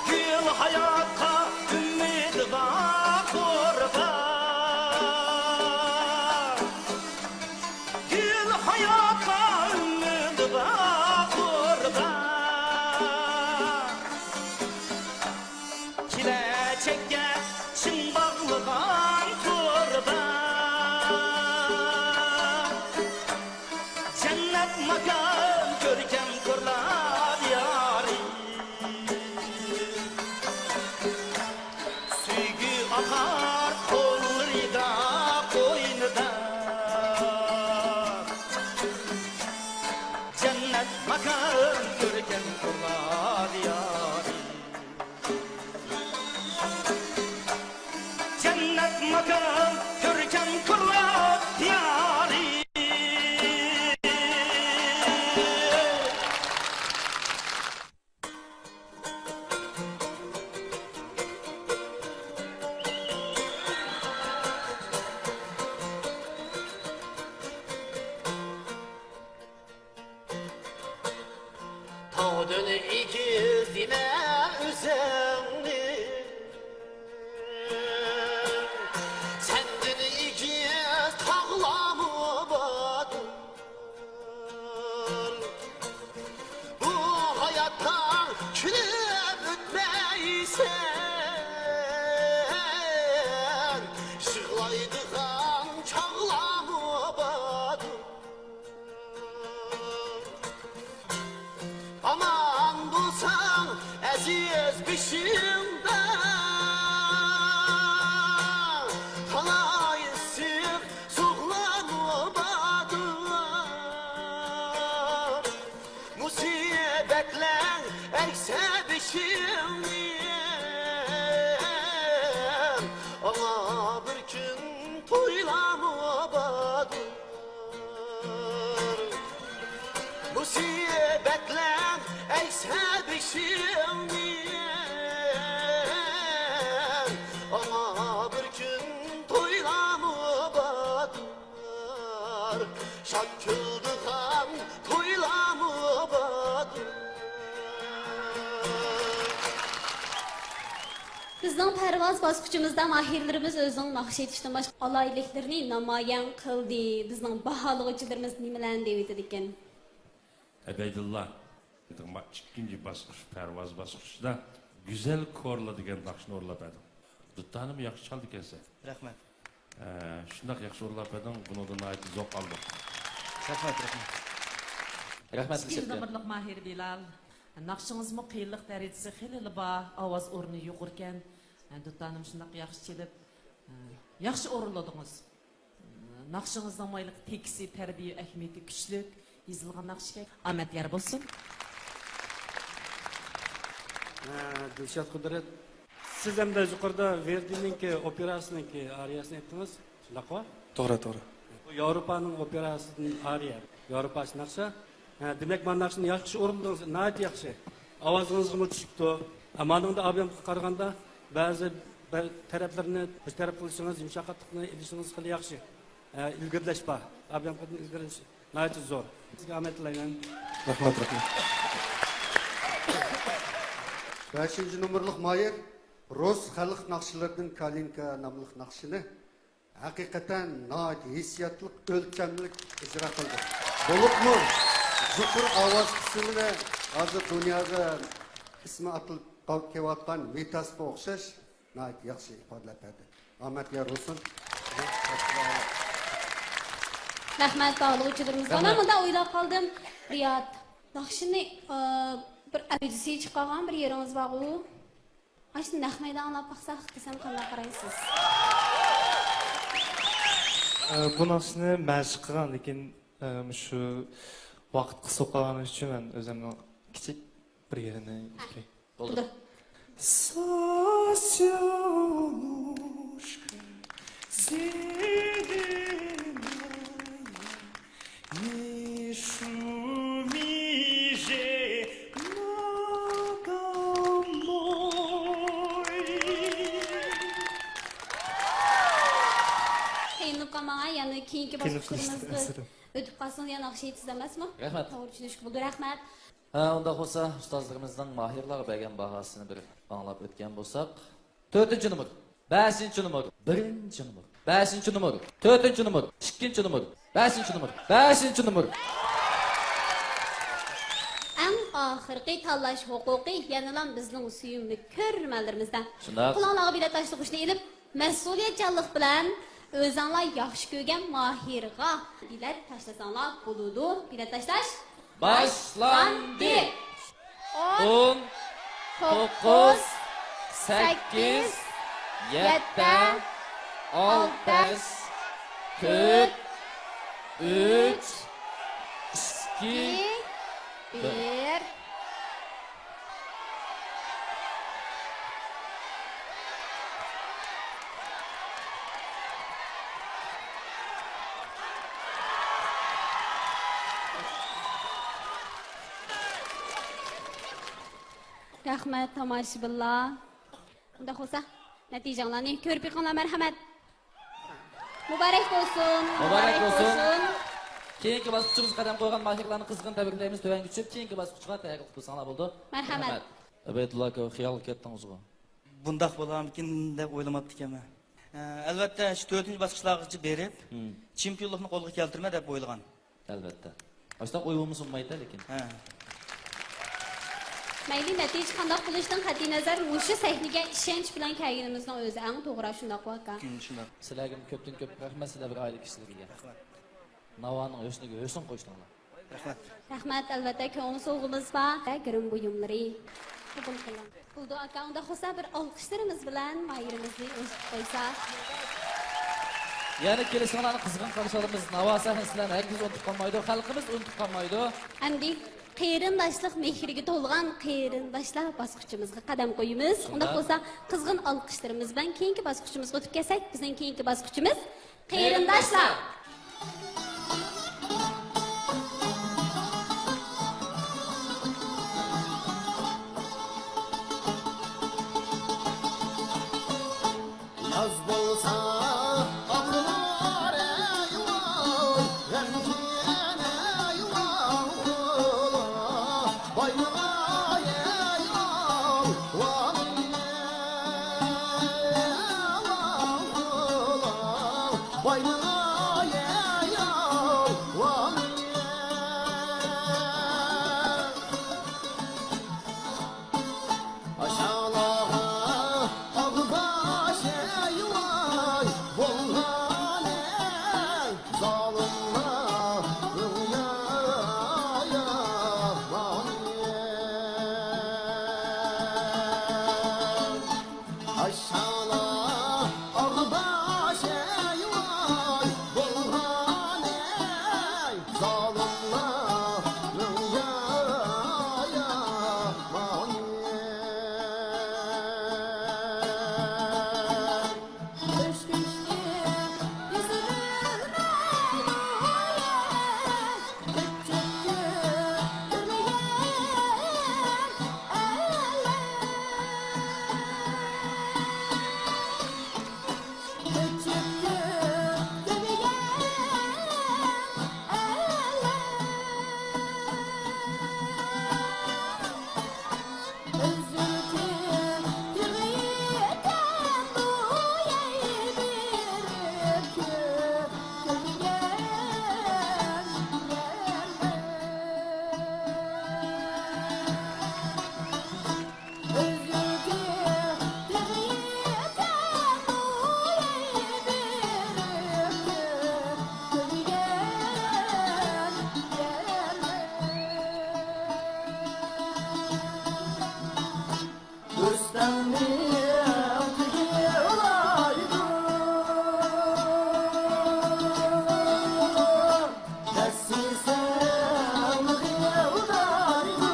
گۈل ھاياتقا ئۈمىدى بار قۇربان. گۈل ھاياتقا ئۈمىدى بار قۇربان. كېلەچەككە چىڭ باغلىغان قۇربان. جەننەت ماكان كۆركەم قۇرلار دىيارى. سۆيگۈ ئاقار قوللىرىدا، قوينىدا. جەننەت ماكان كۆركەم قۇرلار دىيارى. تاڭ كۈلۈپ ئۆتمەيسەن، يىغلايدىغان چاغلارمۇ باردۇر. ئامان بولساڭ ئەزىز بېشىڭدا، تالاي ئىسسىق سوغلارمۇ باردۇر. مۇسىبەتلەر ئەگسە بېشىڭنى، ئاڭا بىر كۈن تويلارمۇ باردۇر. مۇسىبەتلەر ئەگسە بېشىڭنى، ئاڭا بىر كۈن تويلارمۇ باردۇر. شاد كۈلىدىغان تويلارمۇ باردۇر. بىزنىڭ پەرۋاز باسقۇچىمىزدا ماھىرلىرىمىز ئۆزىنىڭ ناخشا ئېيتىشتىن باشقا ئالاھىدىلىكلىرىنى نامايان قىلدى. بىزنىڭ باھالىغۇچىلىرىمىز نېمىلەرنى دەۋېتىدىكەن؟ ئەبەيدۇللا، مانا ئىككىنچى باسقۇچ، پەرۋاز باسقۇچىدا گۈزەل كورلا دېگەن ناخشىنى ئورۇنلاپ بەردىڭ. دۇتانىمۇ ياخشى چالىدىكەنسەن. رەھمەت. ئە، شۇنداق ياخشى ئورۇنلاپ بەردىڭ، بۇنىڭدا ناھايىتى زوق ئالدۇق. رەھمەت، رەھمەت. رەھمەت ئىككىنچى دېسەكتە. نومۇرلۇق ماھىر بىلال. ناخشىڭىزمۇ قىيىنلىق دەرىجىسى خېلىلا بار، ئاۋاز ئورنى يۇقىرىكەن. دۇتانىم شۇنداق ياخشى چېلىپ، ياخشى ئورۇنلىدىڭىز. ناخشىڭىزنىڭ مايلىق تېكىستى، تەربىيە ئەھمىيىتى كۈچلۈك، يېزىلغان ناخشىكەن. ئامەت يار بولسۇن. ھە، دىلشات قۇدرەت. سىز ئەمدى يۇقىرىدا ۋېردىنىڭكى ئوپېراسىنىڭكى ئارىيەسىنى ئېيتتىڭىز، شۇنداققۇ؟ توغرا، توغرا. بۇ ياۋروپانىڭ ئوپېراسىدىن ئارىيە، ياۋروپاچە ناخشا. ھە، دېمەك، مانا ناخشىنى ياخشى ئورۇندىڭىز، ناھايىتى ياخشى. ئاۋازىڭىزغىمۇ چۈشۈپتۇ. ھە، مانىڭدا ئابىيامغا قارىغاندا بەزى بىر تەرەپلىرىنى بىر تەرەپ قىلىشىڭىز، يۇمشاقاتلىقنى ئېلىشىڭىز خېلى ياخشى. ھە، ئىلگىرىلەش بار. ئابىيامغا ئىلگىرىلىشى ناھايىتى زور. سىزگە ئامەت تىلەيمەن. رەھمەت، رەھمەت. بەشىنچى نومۇرلۇق ماھىر، رۇس خەلق ناخشىلىرىدىن كالىنكا ناملىق ناخشىنى ھەقىقەتەن ناھايىتى ھېسسىياتلىق، ئۆلچەملىك ئىجرا قىلدى. بولۇپمۇ يۇقىرى ئاۋاز قىسمىنى ھازىر دۇنياغا ئىسمى ئاتىلىپ قال-، كېلىۋاتقان ۋىتاسقا ئوخشاش ناھايىتى ياخشى ئىپادىلەپ بەردى. ئامەت يار بولسۇن. رەھمەت باھالىغۇچىلىرىمىزغا. مەن رەھمەت. مۇنداق ئويلاپ قالدىم، رىياد، ناخشىنى، ئا، بىر ئەۋزىسى چىقارغان بىر يېرىڭىز بارغۇ؟ ئاشۇ نەق مەيدان ئاڭلاپ باقساق دېسەم، قانداق قارايسىز؟ ئە، بۇ ناخشىنى مەشىق قىلغان، لېكىن، ئە، مۇشۇ ۋاقىت قىس بولۇپ قالغانلىقى ئۈچۈن مەن ئۆزۈمنىڭ كىچىك بىر يېرىنى ئوقۇي. بولدى. Сосёнушка, зеленая, не шуми же надо мной. قىينىلىپ قالماڭ، يەنە كېيىنكى كېيىن باسقۇچلىرىمىزغا ئۆتۈپ قالسىڭىز، يەنە ناخشا ئېيتىسىز ئەمەسمۇ؟ رەھمەت. توغرا چۈشىنىشكە بولىدۇ. رەھمەت. ھە، ئۇنداق بولسا، ئۇستازلىرىمىزنىڭ ماھىرلارغا بەرگەن باھاسىنى بىر ئاڭلاپ ئۆتكەن بولساق. تۆتىنچى نومۇر، بەشىنچى نومۇر، بىرىنچى نومۇر، بەشىنچى نومۇر، تۆتىنچى نومۇر، ئىككىنچى نومۇر، بەشىنچى نومۇر، بەشىنچى نومۇر. ئەڭ ئاخىرقى تاللاش ھوقۇقى يەنىلا بىزنىڭ سۆيۈملۈك كۆرۈرمەنلىرىمىزدە. شۇنداق. قولۇڭلارغا بېلەت تاشلىغۇچنى ئېلىپ، مەسئۇلىيەتچانلىق بىلەن ئۆزۈڭلار ياخشى كۆرگەن ماھىرغا بېلەت تاشلىساڭلار بولىدۇ. بېلەت تاشلاش باشلاندى. ئون، توققۇز، سەككىز، يەتتە، ئالتە، تۆت، ئۈچ، ئىككى، بىر. رەھمەت، تاماشىبىنلار. ئۇنداق بولسا، نەتىجەڭلارنى كۆرۈپ بېقىڭلار، مەرھەمەت. مۇبارەك بولسۇن، مۇبارەك مۇبارەك بولسۇن. بولسۇن. كېيىنكى باسقۇچىمىزغا قەدەم قويغان ماھىرلارنى قىزغىن تەبرىكلەيمىز. تۆۋەنگە چۈشۈپ، كېيىنكى باسقۇچقا تەييارلىق قىلساڭلار بولىدۇ. مەرھەمەت. مەرھەمەت. ئەبەيدۇللا ئاكا، خىيالغا كەتتىڭىزغۇ؟ بۇنداق بولارمىكىن دەپ ئويلىماپتىكەنمەن. ئە، ئەلۋەتتە، شۇ تۆتىنچى باسقۇچلارغىچە بېرىپ، مم. چېمپىيونلۇقنى قولغا كەلتۈرىمەن دەپ ئويلىغان. ئەلۋەتتە. ئاشۇنداق ئوي بولمىسا بولمايدۇ لېكىن. ھە. مەيلى، نەتىجە قانداق بولۇشىدىن قەتئىينەزەر، مۇشۇ سەھنىگە ئىشەنچ بىلەن كەلگىنىمىزنىڭ ئۆزى ئەڭ توغرا، شۇنداققۇ ئاكا؟ شۇنداق. سىلەرگىمۇ كۆپتىن كۆپ رەھمەت، سىلەر بىر ئائىلە كىشىلىرىگە. رەھمەت. ناۋانىڭ ھۆسنىگە ھۆسن قوشتۇڭلار. رەھمەت. رەھمەت، ئەلۋەتتە، كۆڭۈل سوۋغىمىز بار. گىرىم بۇيۇملىرى قوبۇل قىلىڭ. بولدى ئاكا، ئۇنداق بولسا بىر ئالقىشلىرىمىز بىلەن ماھىرىمىزنى ئۇزىتىپ قويساق. يەنە كېلىشىڭلارنى قىزغىن قارشى ئالىمىز. ناۋا سەھنىسىلەرنى ھەرگىز ئۇنتۇپ قالمايدۇ، خەلقىمىز ئۇنتۇپ قالمايدۇ. ئەمدى قېرىنداشلىق مېھرىگە تولغان قېرىنداشلار باسقۇچىمىزغا قەدەم قويىمىز. شۇنداق. ئۇنداق بولسا، قىزغىن ئالقىشلىرىمىز بىلەن كېيىنكى باسقۇچىمىزغا ئۆتۈپ كەتسەك، بىزنىڭ كېيىنكى باسقۇچىمىز قېرىنداشلار. ياز بولسا ئاقلار ئەيۋاي، غەمكىن ئەيۋاي، بايلىغاي ئەيۋاي، ۋاي، ۋاي، ۋاي. بايلىغاي ئەيۋاي، ئاشالاغا ئاغباش ئەيۋاي، بولغانەي زالىملارنىڭ ياياغانى. ئاشالا ئاغباش ئەيۋاي، بولغانەي زالىملارنىڭ ياياغانى. رۇستەمنىڭ تېگى ئۇلايدۇ، دەسسىسەڭ غىياۋدايدۇ،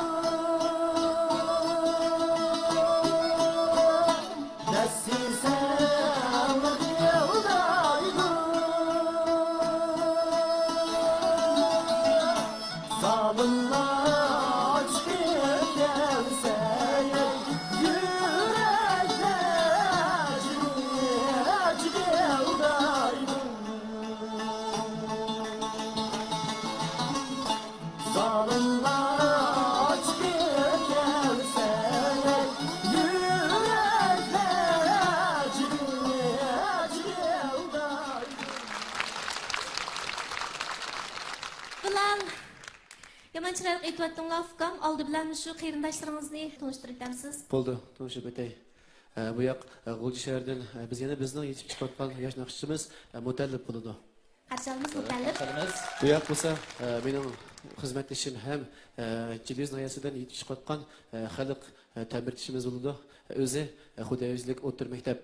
دەسسىسەڭ غىياۋدايدۇ. زالىملار چىقىپ كەلسە، يۈرەكلەر جىغىلدايدۇ. زالىملار چىقىپ كەلسە، يۈرەكلەر جىغىلدايدۇ. بىلال، يامان چىرايلىق ئېيتىۋەتتىڭلار، ئۇكام. ئالدى بىلەن مۇشۇ قېرىنداشلىرىڭىزنى تونۇشتۇرۇۋېتەمسىز؟ بولدى، تونۇشتۇرۇپ ئۆتەي. ئە، بۇ ياق، ئە، غۇلجا شەھىرىدىن، ئە، بىز يەنە بىزنىڭ يېتىشىپ چىقىۋاتقان ياش ناخشىچىمىز، ئە، مۇتەللىپ بولىدۇ. قارشى ئالىمىز مۇتەللىپ. قارشى ئالىمىز. بۇ ياق بولسا، ئە، مېنىڭ خىزمەتدىشىم ھەم، ئە، جىلىۋىز ناھىيەسىدىن يېتىشىپ چىقىۋاتقان، ئە، خەلق، ئە، تەمبۇرچىمىز بولىدۇ. ئۆزى، ئە، خۇدايىزلىك ئوتتۇرا مەكتەپ،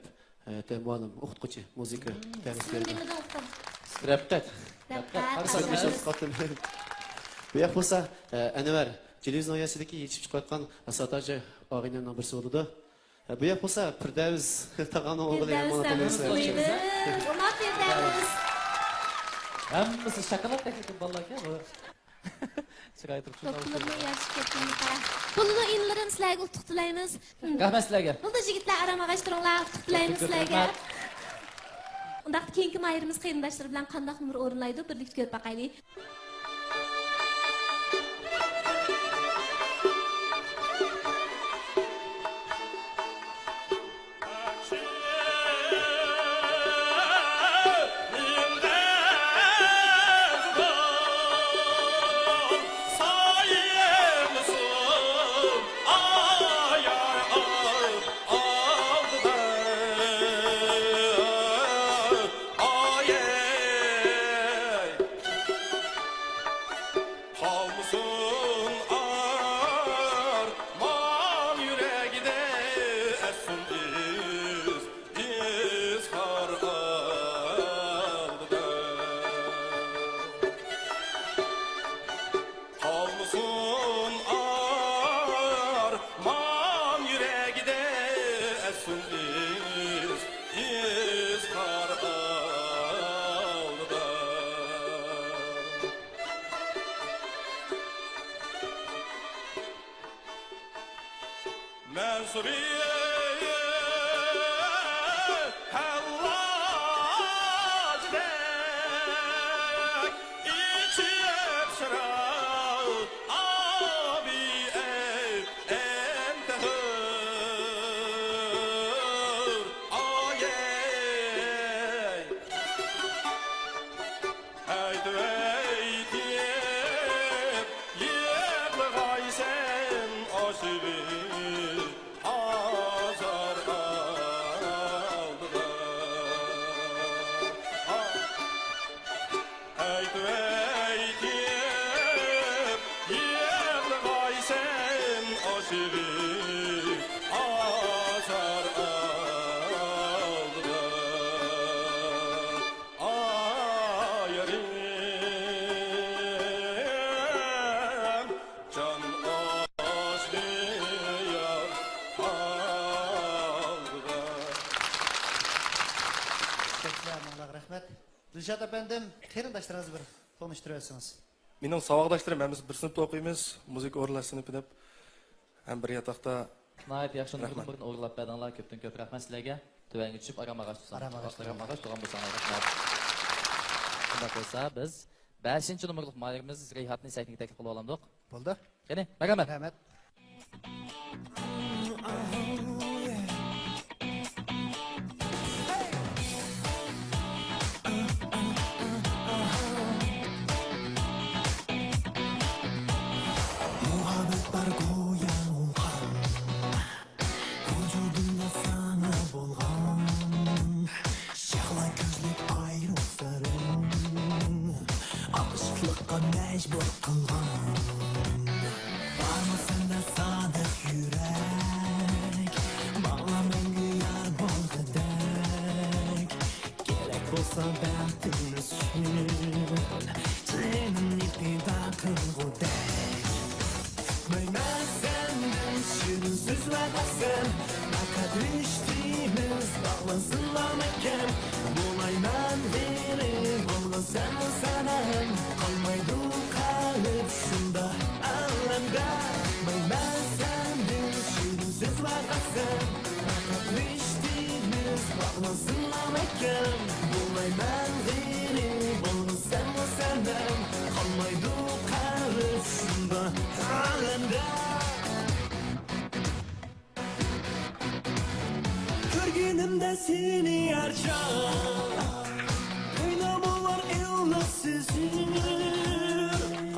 ئە، تە-، مۇئەللىم، ئوقۇتقۇچى، مۇزىكا دەرس بېرىدۇ. ئىسمىڭ نېمە ئوغلۇم؟ رەپقەت. رەپقەت، رەپقەت، قارشى ئالىمىز. بۇ ياق بولسا، ئە، ئەنۋەر، جىلىۋىز ناھىيەسىدىكى يېتىشىپ چىقىۋاتقان ساتاجى ئاغىنەمنىڭ بىرسى بولىدۇ. ئە، بۇ ياق بولسا پىردەۋس تاغامنىڭ ئوغلى، يامان ئاتىلىسى. ئوماق پىردەۋس. ھەممىسى شاكىلات تەكلىپى بالىلاركەن بۇ. چىرايلىق. دوپپىلىرىمۇ يارىشىپ كەتكەن. بولىدۇ، ئىنىلىرىم، سىلەرگە ئۇتۇق تىلەيمىز. رەھمەت سىلەرگە. بولدى، يىگىتلەر، ئارام ئاغاچ تۇرۇڭلار، ئۇتۇق تىلەيمىز سىلەرگە. رەھمەت. ئۇنداقتا كېيىنكى ماھىرىمىز قېرىنداشلىرى بىلەن قانداق نومۇر ئورۇنلايدۇ، بىرلىكتە كۆرۈپ باقايلى. مەن سۇ بىر ھەللاجدەك ئىچىپ شىراب ئابى، ئەي، ئەنتە ھۆر، ئايەي. ئەيتىپ، ئەيتىپ يىغلىغايسەن ئاشىقى ئازار ئالدىدا. ئەيتىپ، ئەيتىپ يىغلىغايسەن ئاشىقى ئازار ئالدىدا. ئايرىم جان ئاشلى يار ئالدىدا. كۆپلەپ ماڭلارغا رەھمەت. دىلشات ئەپەندىم، قېرىنداشلىرىڭىزنى بىر تونۇشتۇرۇۋەتسىڭىز. مېنىڭ ساۋاقداشلىرىم ھەممىسى بىر سىنىپتا ئوقۇيمىز، مۇزىكا ئورۇنلاش سىنىپى دەپ. ھەم بىر ياتاقتا. ناھايىتى ياخشى، نۇرغۇن رەھمەت. نۇرغۇن ئورۇنلاپ بەردىڭلار، كۆپتىن كۆپ رەھمەت سىلەرگە. تۆۋەنگە چۈشۈپ ئارام ئالغاچ تۇرساڭ. ئارام ئالغاچ تۇرغان بولساڭلار رەھمەت. شۇنداق بولسا بىز بەشىنچى نومۇرلۇق ماھىرىمىز رەيھاتنى سەھنىگە تەكلىپ قىلىپ ئالامدۇق؟ بولدى. قېنى، مەرھەمەت. رەھمەت. مۇھەببەت بار گويا ئۇلغان، ۋۇجۇدۇمدا ساڭا بولغان. شاخلا كۆزلۈك ئايرۇ سىرىڭ، ئاشىقلىققا مەجبۇر قىلغان. بارمۇ سەندە سادىق يۈرەك، ماڭا مەڭگۈ يار بولغۇدەك؟ كېرەك بولسا بەختىمىز ئۈچۈن، جېنىمنى پىدا قىلغۇدەك. كۈتمەيمەن سەندىن شېرىن سۆز ۋە قەسەم، پەقەت رىشتىمىز باغلانسىنلا مەھكەم. بولايمەن غېرىب، بولغىن سەنمۇ سەنەم، قالمايدۇ قەلب شۇنداق ئالەمدە. كۈتمەيمەن سەندىن شېرىن سۆز ۋە قەسەم، پەقەت رىشتىمىز باغلانسىنلا مەھكەم. بولايمەن غېرىب، بولغىن سەنمۇ سەنەم، قالمايدۇ قەلب شۇنداق ئالەمدە. كۆرگىنىمدە سېنى ھەر چاغ، قايناپ ئۇلار ئىللىق سېزىم،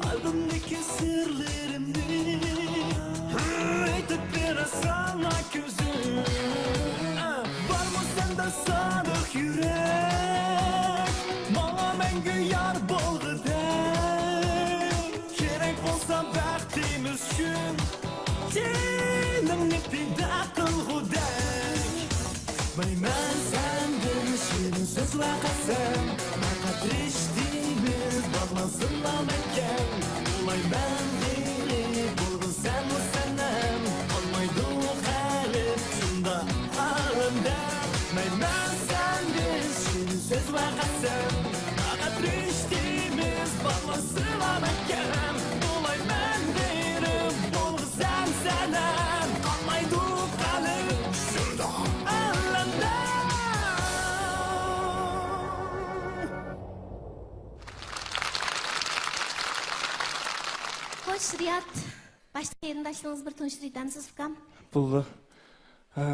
قەلبىمدىكى سىرلىرىمنى ئېيتىپ بېرە ساڭا كۆزۈم. بارمۇ سەندە سادىق يۈرەك، ماڭا مەڭگۈ يار بولغۇدەك؟ كېرەك بولسا بەختىمىز ئۈچۈن، جېنىمنى پىدا قىلغۇدەك. كۈتمەيمەن سەندىن شېرىن سۆز ۋە قەسەم، پەقەت رىشتىمىز باغلانسىنلا مەھكەم. بولايمەن غېرىب، بولغىن سەنمۇ سەنەم، قالمايدۇ قەلب شۇنداق ئالەمدە. كۈتمەيمەن سەندىن شېرىن سۆز ۋە قەسەم، پەقەت رىشتىمىز باغلانسىلا مەھكەم. بولايمەن غېرىب، بولغىن سەن سەنەم، قالمايدۇ قەلب شۇنداق ئالەمدە. خوش، رىياد. باشتا قېرىنداشلىرىڭىزنى بىر تونۇشتۇرۇۋېتەمسىز، ئۇكام؟ بولدى. ھە،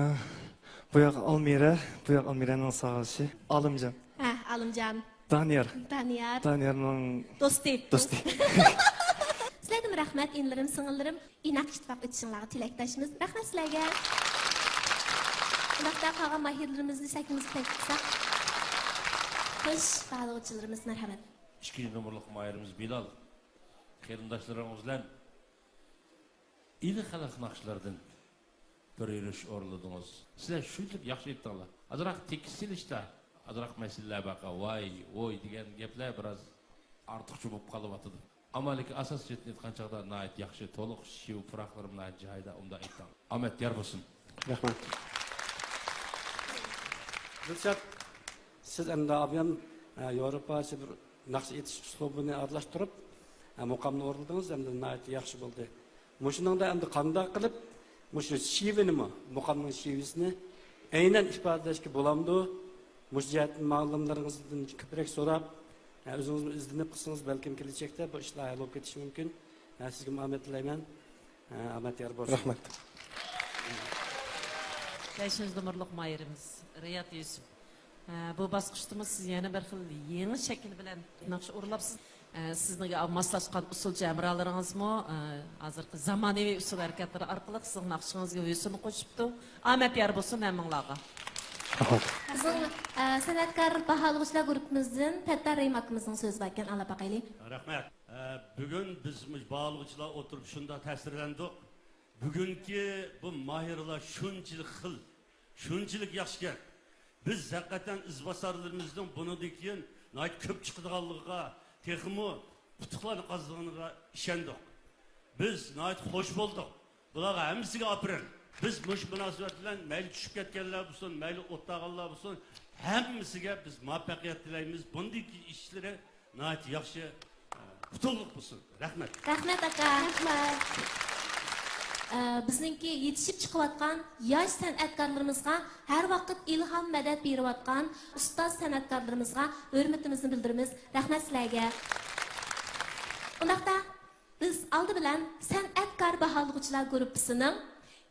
بۇ ياق ئالمىرە، بۇ ياق ئالمىرەنىڭ ساغىشى. ئالىمجان. ھە، ئالىمجان. دانىيار. دانىيار. دانىيارنىڭ دوستى. دوستى. سىلەردىن رەھمەت، ئىنىلىرىم، سىڭىللىرىم. ئىناق ئىتتىپاق ئۆتۈشۈڭلارغا تىلەكداشمىز. رەھمەت سىلەرگە. ئۇنداقتا قالغان ماھىرلىرىمىزنى سەھنىمىزگە تەكلىپ قىلساق. خوش، باھالىغۇچىلىرىمىز، مەرھەمەت. ئىككىنچى نومۇرلۇق ماھىرىمىز بىلال. قېرىنداشلىرىڭىز بىلەن ئىلى خەلق ناخشىلىرىدىن بىر يۈرۈش ئورۇنلىدىڭىز. سىلەر شۇنچىلىك ياخشى ئېيتتىڭلار. ئازراق تېكىست سېلىشتا ئازراق مەسىلىلەر باركەن. ۋاي، ۋوي دېگەن گەپلەر بىراز ئارتۇقچە بولۇپ قېلىۋاتىدۇ. ئەمما لېكىن ئاساسىي جەھەتتىن ئېيتقان چاغدا ناھايىتى ياخشى، تولۇق شىۋە پۇراقلىرىمۇ ناھايىتى جايىدا، ئۇنداق ئېيتتىڭ. ئامەت يار بولسۇن. رەھمەت. دىلشات، سىز ئەمدى ئابىيان، ئە، ياۋروپاچە بىر ناخشا ئېيتىش ئۇسلۇبىنى ئارىلاشتۇرۇپ، ئە، مۇقامنى ئورۇندىدىڭىز، ئەمدى ناھايىتى ياخشى بولدى. مۇشۇنىڭدا ئەمدى قانداق قىلىپ مۇشۇ شېۋىنىمۇ، مۇقامنىڭ شېۋىسىنى ئەينەن ئىپادىلەشكە بولامدۇ؟ مۇشۇ جەھەتتىن مۇئەللىملىرىڭىزدىن كۆپرەك سوراپ، ھە، ئۆزىڭىزمۇ ئىزدىنىپ قىلسىڭىز، بەلكىم كېلەچەكتە بۇ ئىشلار ھەل بولۇپ كېتىشى مۇمكىن. ھە، سىزگىمۇ ئامەت تىلەيمەن. ھە، ئامەت يار بولسۇن. رەھمەت. بەشىنچى نومۇرلۇق ماھىرىمىز رىياد يۈسۈپ. ئە، بۇ باسقۇچتىمۇ سىز يەنە بىر خىل يېڭى شەكىل بىلەن ناخشا ئۇرۇلۇپسىز. ئە، سىزنىڭ ماسلاشقان ئۇسسۇلچى ھەمراھلىرىڭىزمۇ، ئە، ھازىرقى زامانىۋى ئۇسسۇل ھەرىكەتلىرى ئارقىلىق سىزنىڭ ناخشىڭىزغا ھۆسن قوشۇپتۇ. ئامەت يار بولسۇن ھەممىڭلارغا. بىزنىڭ، ئە، سەنئەتكار باھالىغۇچىلار گۇرۇپپىمىزدىن پەتتار رەھىم ئاكىمىزنىڭ سۆزى بار ئىكەن، ئاڭلاپ باقايلى. رەھمەت. ئە، بۈگۈن بىز مۇشۇ باھالىغۇچىلار ئولتۇرۇپ شۇنداق تەسىرلەندۇق. بۈگۈنكى بۇ ماھىرلار شۇنچىلىك خىل، شۇنچىلىك ياخشىكەن. بىز ھەقىقەتەن ئىزباسارلىرىمىزنىڭ بۇنىڭدىن كېيىن ناھايىتى كۆپ چىقىدىغانلىقىغا، تېخىمۇ ئۇتۇقلارنى قازىنىدىغانلىقىغا ئىشەندۇق. بىز ناھايىتى خوش بولدۇق. بۇلارغا ھەممىسىگە ئاپىرىن. بىز مۇشۇ مۇناسىۋەت بىلەن مەيلى چۈشۈپ كەتكەنلەر بولسۇن، مەيلى ئوتتاغانلار بولسۇن، ھەممىسىگە بىز مۇۋەپپەقىيەت تىلەيمىز. بۇندىن كېيىن ئىشلىرى ناھايىتى ياخشى، ئۇتۇقلۇق بولسۇن. رەھمەت. رەھمەت، ئاكا. رەھمەت. ئە، بىزنىڭكى يېتىشىپ چىقىۋاتقان ياش سەنئەتكارلىرىمىزغا ھەر ۋاقىت ئىلھام، مەدەت بېرىۋاتقان ئۇستاز سەنئەتكارلىرىمىزغا ھۆرمىتىمىزنى بىلدۈرىمىز. رەھمەت سىلەرگە. ئۇنداقتا، بىز ئالدى بىلەن سەنئەتكار باھالىغۇچىلار گۇرۇپپىسىنىڭ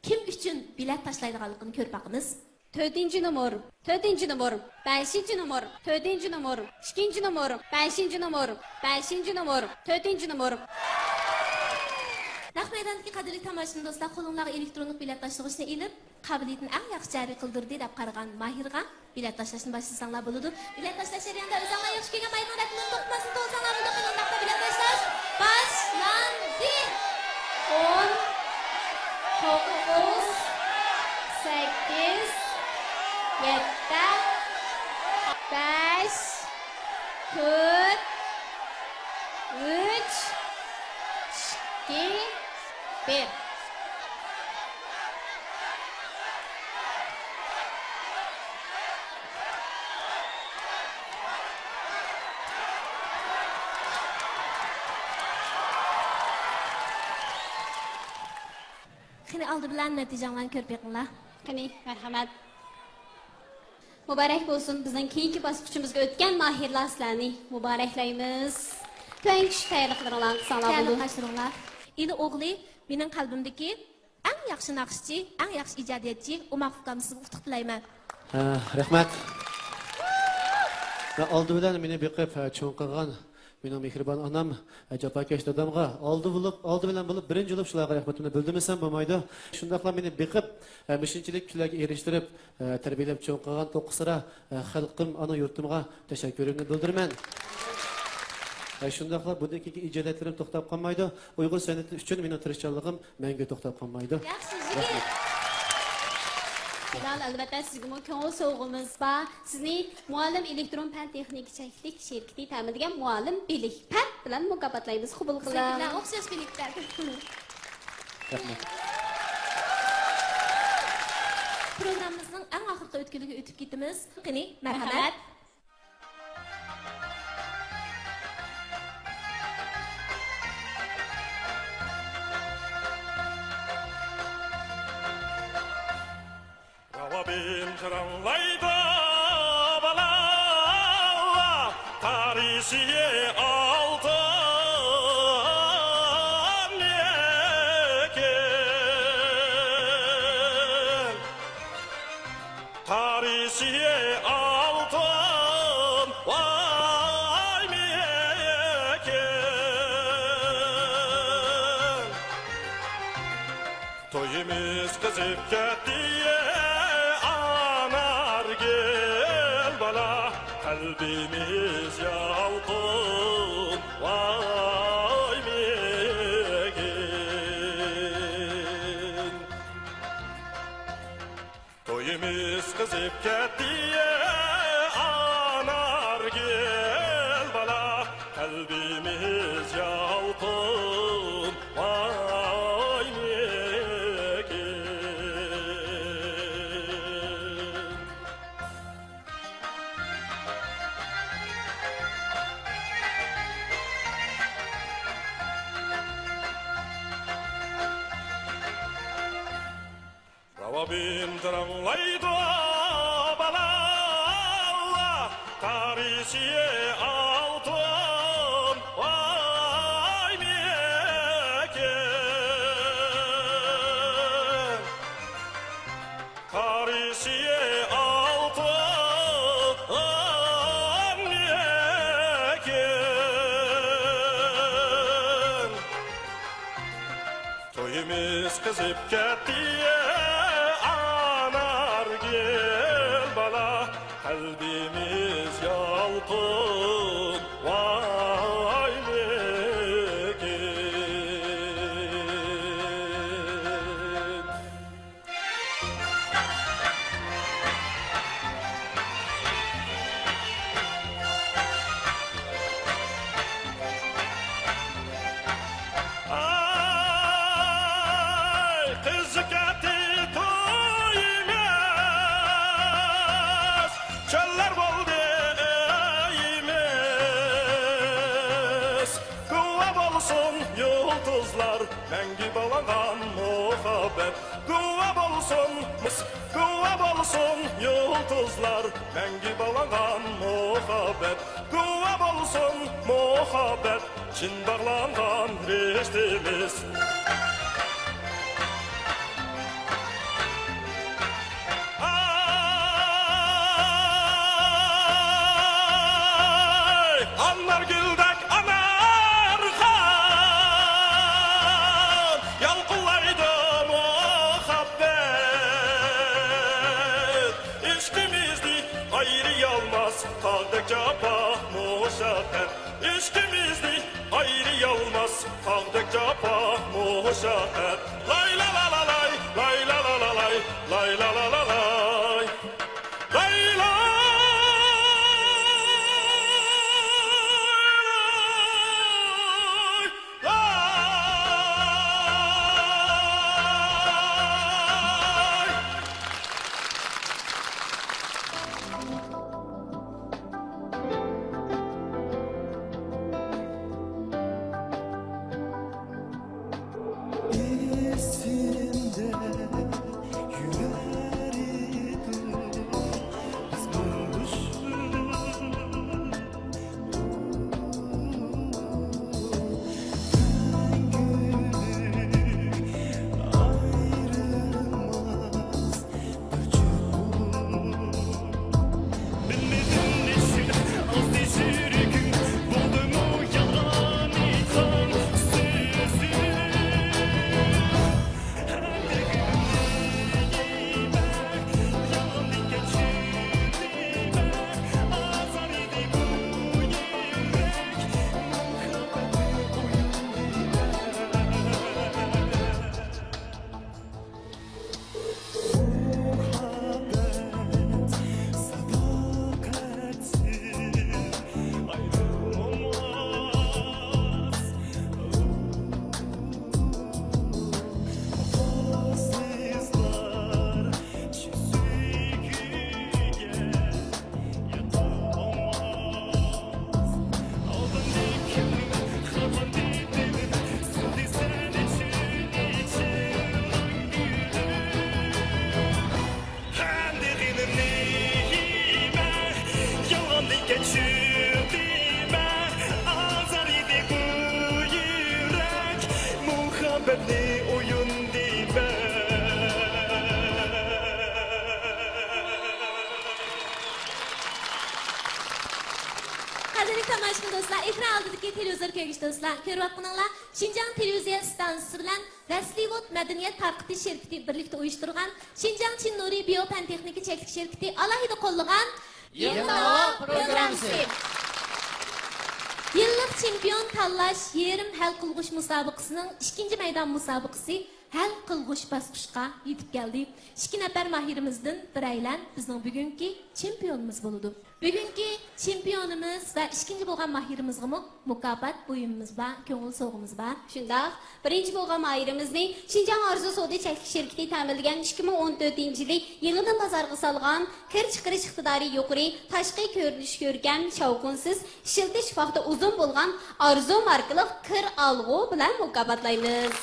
كىم ئۈچۈن بېلەت تاشلايدىغانلىقىنى كۆرۈپ باقىمىز. تۆتىنچى نومۇر، تۆتىنچى نومۇر، بەشىنچى نومۇر، تۆتىنچى نومۇر، ئىككىنچى نومۇر، بەشىنچى نومۇر، بەشىنچى نومۇر، تۆتىنچى نومۇر. نەق مەيداندىكى قەدىرلىك تاماشىبىن دوستلار، قولۇڭلارغا ئېلېكترونلۇق بېلەت تاشلىغۇچنى ئېلىپ، قابىلىيىتىنى ئەڭ ياخشى جەرى قىلدۇردى دەپ قارىغان ماھىرغا بېلەت تاشلاشنى باشلىساڭلار بولىدۇ. بېلەت تاشلاش جەريانىدا ئۆزۈڭلار ياخشى كۆرگەن ماھىرنىڭ رەسىمىنى توختىماستىن توۋلىساڭلار بولىدۇ. قېنى، ئۇنداقتا بېلەت تاشلاش باشلاندى. ئون، توققۇز، سەككىز، يەتتە، بەش، تۆت، ئۈچ، ئىككى، بىر. قېنى، ئالدى بىلەن نەتىجەڭلارنى كۆرۈپ بېقىڭلار. قېنى، مەرھەمەت. مۇبارەك بولسۇن، بىزنىڭ كېيىنكى باسقۇچىمىزغا ئۆتكەن ماھىرلار سىلەرنى مۇبارەكلەيمىز. تۆۋەنكى تەييارلىقلىرىڭلارنى قىلساڭلار بولىدۇ. تەييارلىق قىلىڭلار. ئىلى ئوغلى، مېنىڭ قەلبىمدىكى ئەڭ ياخشى ناخشىچى، ئەڭ ياخشى ئىجادىيەتچى ئوماق ئۇكام، سىزگە ئۇتۇق تىلەيمەن. ھە، رەھمەت. ۋە ئالدى بىلەن مېنى بېقىپ، ھە، چوڭ قىلغان مېنىڭ مېھرىبان ئانام، ھە، جاپاكەش دادامغا ئالدى بولۇپ، ئالدى بىلەن بولۇپ، بىرىنچى بولۇپ شۇلارغا رەھمىتىمنى بىلدۈرمىسەم بولمايدۇ. شۇنداقلا مېنى بېقىپ، ھە، مۇشۇنچىلىك كۈنلەرگە ئېرىشتۈرۈپ، ھە، تەربىيەلەپ چوڭ قىلغان توققۇزسارا، ھە، خەلقىم، ئانا يۇرتۇمغا تەشەككۈرۈمنى بىلدۈرىمەن. ھە، شۇنداقلا بۇندىن كېيىنكى ئىجادىيەتلىرىم توختاپ قالمايدۇ. ئۇيغۇر سەنئىتى ئۈچۈن مېنىڭ تىرىشچانلىقىم مەڭگۈ توختاپ قالمايدۇ. ياخشى، يىگىت. رەھمەت. بىلال، ئەلۋەتتە، سىزگىمۇ كۆڭۈل سوۋغىمىز بار. سىزنى مۇئەللىم ئېلېكترون پەن تېخنىكا چەكلىك شىركىتى تەمىنلىگەن مۇئەللىم بىلىك پەن بىلەن مۇكاپاتلايمىز. قوبۇل قىلىڭ. سىزنىڭكى بىلەن ئوخشاش بىلىك پەن. رەھمەت. پروگراممىمىزنىڭ ئەڭ ئاخىرقى ئۆتكىلىگە ئۆتۈپ كېتىمىز. قېنى، مەرھەمەت. مەرھەمەت. راۋابىم جاراڭلايدۇ بالالار، تارىخى ئالتۇن لېكىن. تارىخى ئالتۇن ۋاي مېكىن. تويىمىز قىزىپ كەتتى، ئانارگۈل بالا، قەلبىمىز يالقۇن ۋاي مېكىن. تويىمىز قىزىپ كەتتى، ئانارگۈل بالا، قەلبىمىز يالقۇن ۋاي مېكىن. بابىم جاراڭلايدۇ بالالار، قارىشى ئالتۇن ۋايمىكىن. قارىشى ئالتۇن لېكىن، تويىمىز قىزىپ كەتتى، ئانارگۈل بالا، قەلبىمىز يالقۇن ۋاي لېكىن. ئاي، قىزىپ كەتتى تويىمىز، چۆللەر بولدى ئۆيىمىز. گۇۋاھ بولسۇن يۇلتۇزلار، مەڭگۈ باغلانغان مۇھەببەت. گۇۋاھ بولسۇن، مىس-، گۇۋاھ بولسۇن يۇلتۇزلار، مەڭگۈ باغلانغان مۇھەببەت. گۇۋاھ بولسۇن مۇھەببەت، چىن باغلانغان رىشتىمىز. ئاي، ئانارگۈلدەك ئانارخان، يالقۇنلايدۇ مۇھەببەت. ئىشقىمىزنى ئايرىيالماس تاغدەك جاپا مۇشەققەت. ئىشقىمىزنى ئايرىيالماس تاغدەك جاپا مۇشەققەت. لاي لا لا لا لاي، لاي لا لا لا لاي، لاي لا لا لا لاي. لاي لاي لاي. قەدىرلىك تاماشىبىن دوستلار، ئېكران ئالدىدىكى تېلېۋىزور كۆرگۈچى دوستلار، كۆرۈۋاتقىنىڭلار شىنجاڭ تېلېۋىزىيە ئىستانسىسى بىلەن ۋەسلىۋود مەدەنىيەت تارقىتىش شىركىتى بىرلىكتە ئۇيۇشتۇرغان شىنجاڭ چىن نۇرى بىيو پەن تېخنىكا چەكلىك شىركىتى ئالاھىدە قوللىغان يېڭى ناۋا پروگراممىسى. يىللىق چېمپىيون تاللاش يېرىم ھەل قىلغۇچ مۇسابىقىسىنىڭ ئىككىنچى مەيدان مۇسابىقىسى ھەل قىلغۇچ باسقۇچقا يېتىپ كەلدى. ئىككى نەپەر ماھىرىمىزدىن بىرەيلەن بىزنىڭ بۈگۈنكى چېمپىيونىمىز بولىدۇ. بۈگۈنكى چېمپىيونىمىز ۋە ئىككىنچى بولغان ماھىرىمىزغىمۇ مۇكاپات بۇيۇمىمىز بار، كۆڭۈل سوۋغىمىز بار. شۇنداق، بىرىنچى بولغان ماھىرىمىزنى شىنجاڭ ئارزۇ سودا چەكلىك شىركىتى تەمىنلىگەن ئىككى مىڭ ئون تۆتىنچى يىلى يېڭىدىن بازارغا سالغان كىر چىقىرىش ئىقتىدارى يۇقىرى، تاشقى كۆرۈنۈشى كۆركەم، شاۋقۇنسىز، ئىشلىتىش ۋاقتى ئۇزۇن بولغان ئارزۇ ماركىلىق كىر ئالغۇ بىلەن مۇكاپاتلايمىز.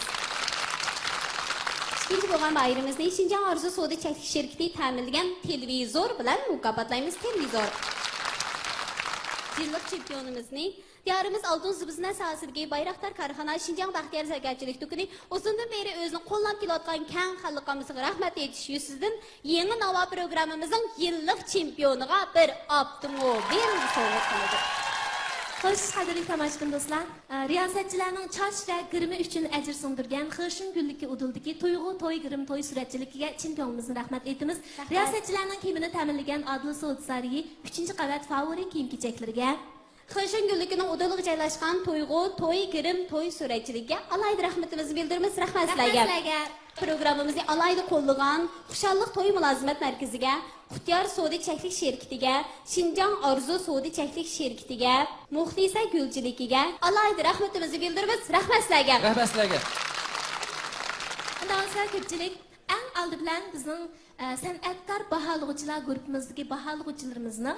بىرىنچى بولغان بايرىمىمىزنى شىنجاڭ ئارزۇ سودا چەكلىك شىركىتى تەمىنلىگەن تېلېۋىزور بىلەن مۇكاپاتلايمىز، تېلېۋىزور. يىللىق چېمپىيونىمىزنى دىيارىمىز ئالتۇن زىبۇ زىننەت ساھەسىدىكى بايراقدار كارخانا شىنجاڭ بەختىيار زەرگەرچىلىك دۇكىنى ئۇزۇندىن بېرى ئۆزىنى قوللاپ كېلىۋاتقان كەڭ خەلق ئاممىسىغا رەھمەت ئېيتىش يۈزىسىدىن يېڭى ناۋا پروگراممىمىزنىڭ يىللىق چېمپىيونىغا بىر ئاپتوموبىل سوۋغا قىلىدۇ. خوش، قەدىرلىك تاماشىبىن دوستلار، رىياسەتچىلەرنىڭ چاچ ۋە گىرىمى ئۈچۈن ئەجىر سىڭدۈرگەن خېشېن گۈللۈكى ئۇدۇلىدىكى تۇيغۇ توي گىرىم توي سۈرەتچىلىكىگە چىن كۆڭلىمىزدىن رەھمەت ئېيتىمىز. رەھمەت. رىياسەتچىلەرنىڭ كىيىمىنى تەمىنلىگەن ئادىل سودا سارىيى ئۈچىنچى قەۋەت فاۋورى كىيىم كېچەكلىرىگە. خېشېن گۈللۈكىنىڭ ئۇدۇلىغا جايلاشقان تۇيغۇ توي گىرىم توي سۈرەتچىلىكىگە ئالاھىدە رەھمىتىمىزنى بىلدۈرىمىز. رەھمەت سىلەرگە. رەھمەت سىلەرگە. پروگراممىمىزنى ئالاھىدە قوللىغان خۇشاللىق توي مۇلازىمەت مەركىزىگە، قۇتيار سودا چەكلىك شىركىتىگە، شىنجاڭ ئارزۇ سودا چەكلىك شىركىتىگە، مۇخلىسە گۈلچىلىكىگە ئالاھىدە رەھمىتىمىزنى بىلدۈرىمىز. رەھمەت سىلەرگە. رەھمەت سىلەرگە. ئۇنداق بولسا كۆپچىلىك، ئەڭ ئالدى بىلەن بىزنىڭ، ئە، سەنئەتكار باھالىغۇچىلار گۇرۇپپىمىزدىكى باھالىغۇچىلىرىمىزنىڭ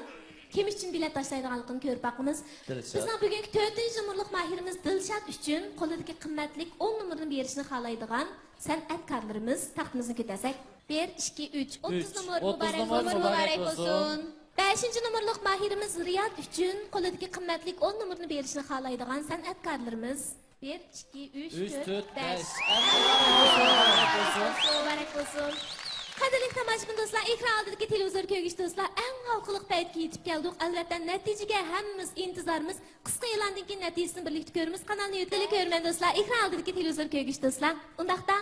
كىم ئۈچۈن بېلەت تاشلايدىغانلىقىنى كۆرۈپ باقىمىز. دىلشات. بىزنىڭ بۈگۈنكى تۆتىنچى نومۇرلۇق ماھىرىمىز دىلشات ئۈچۈن قولىدىكى قىممەتلىك ئون نومۇرنى بېرىشنى خالايدىغان سەنئەتكارلىرىمىز، تەختىمىزنى كۆتەرسەك. بىر، ئىككى، ئۈچ. ئوتتۇز ئۈچ. نومۇر. ئوتتۇز مۇبارەك نومۇر بولسۇن. مۇبارەك بولسۇن. بەشىنچى نومۇرلۇق ماھىرىمىز رىياد ئۈچۈن قولىدىكى قىممەتلىك ئون نومۇرنى بېرىشنى خالايدىغان سەنئەتكارلىرىمىز. بىر، ئىككى، ئۈچ، ئۈچ، تۆت، تۆت، بەش. بەش. مۇبارەك بولسۇن. قەدىرلىك تاماشىبىن دوستلار، ئېكران ئالدىدىكى تېلېۋىزور كۆرگۈچى دوستلار، ئەڭ ھالقىلىق پەيتكە يېتىپ كەلدۇق. ئەلۋەتتە، نەتىجىگە ھەممىمىز ئىنتىزارمىز. قىسقا ئېلاندىن كېيىن نەتىجىسىنى بىرلىكتە كۆرىمىز. قانالنى يۆتكىلى كۆرمەن دوستلار، ئېكران ئالدىدىكى تېلېۋىزور كۆرگۈچى دوستلار. ئۇنداقتا،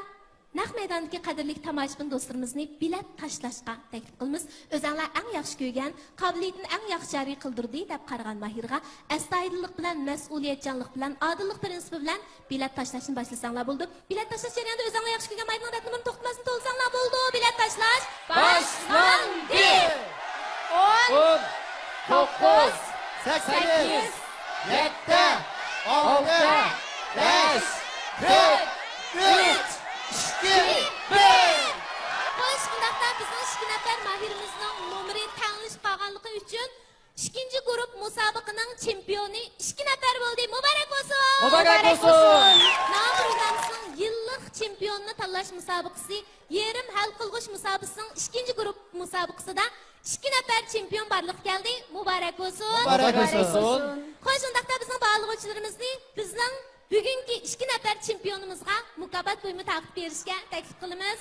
نەق مەيداندىكى قەدىرلىك تاماشىبىن دوستلىرىمىزنى بېلەت تاشلاشقا تەكلىپ قىلىمىز. ئۆزەڭلار ئەڭ ياخشى كۆرگەن، قابىلىيىتىنى ئەڭ ياخشى جارى قىلدۇردى دەپ قارىغان ماھىرغا ئەستايىدىللىق بىلەن، مەسئۇلىيەتچانلىق بىلەن، ئادىللىق پىرىنسىپى بىلەن بېلەت تاشلاشنى باشلىساڭلار بولىدۇ. بېلەت تاشلاش جەريانىدا ئۆزەڭلار ياخشى كۆرگەن ماھىرنىڭ رەت نومۇرىنى توختىماستىن تولىساڭلار بولىدۇ. بېلەت تاشلاش باشلاندى! ئون، توققۇز، سەككىز، يەتتە، ئالتە، بەش، تۆت، ئۈچ، ئىككى، بىر. خوش، ئۇنداقتا بىزنىڭ ئىككى نەپەر ماھىرىمىزنىڭ نومۇرى تەڭلىشىپ قالغانلىقى ئۈچۈن ئىككىنچى گۇرۇپ مۇسابىقىنىڭ چېمپىيونى ئىككى نەپەر بولدى. مۇبارەك بولسۇن! مۇبارەك بولسۇن! ناۋا پروگراممىسىنىڭ يىللىق چېمپىيونىنى تاللاش مۇسابىقىسى يېرىم ھەل قىلغۇچ مۇسابىقىسىنىڭ ئىككىنچى گۇرۇپ مۇسابىقىسىدا ئىككى نەپەر چېمپىيون بارلىققا كەلدى. مۇبارەك بولسۇن! مۇبارەك بولسۇن! خوش، ئۇنداقتا بىزنىڭ باھالىغۇچىلىرىمىزنى بىزنىڭ بۈگۈنكى ئىككى نەپەر چېمپىيونىمىزغا مۇكاپات بۇيۇمى تارقىتىپ بېرىشكە تەكلىپ قىلىمىز.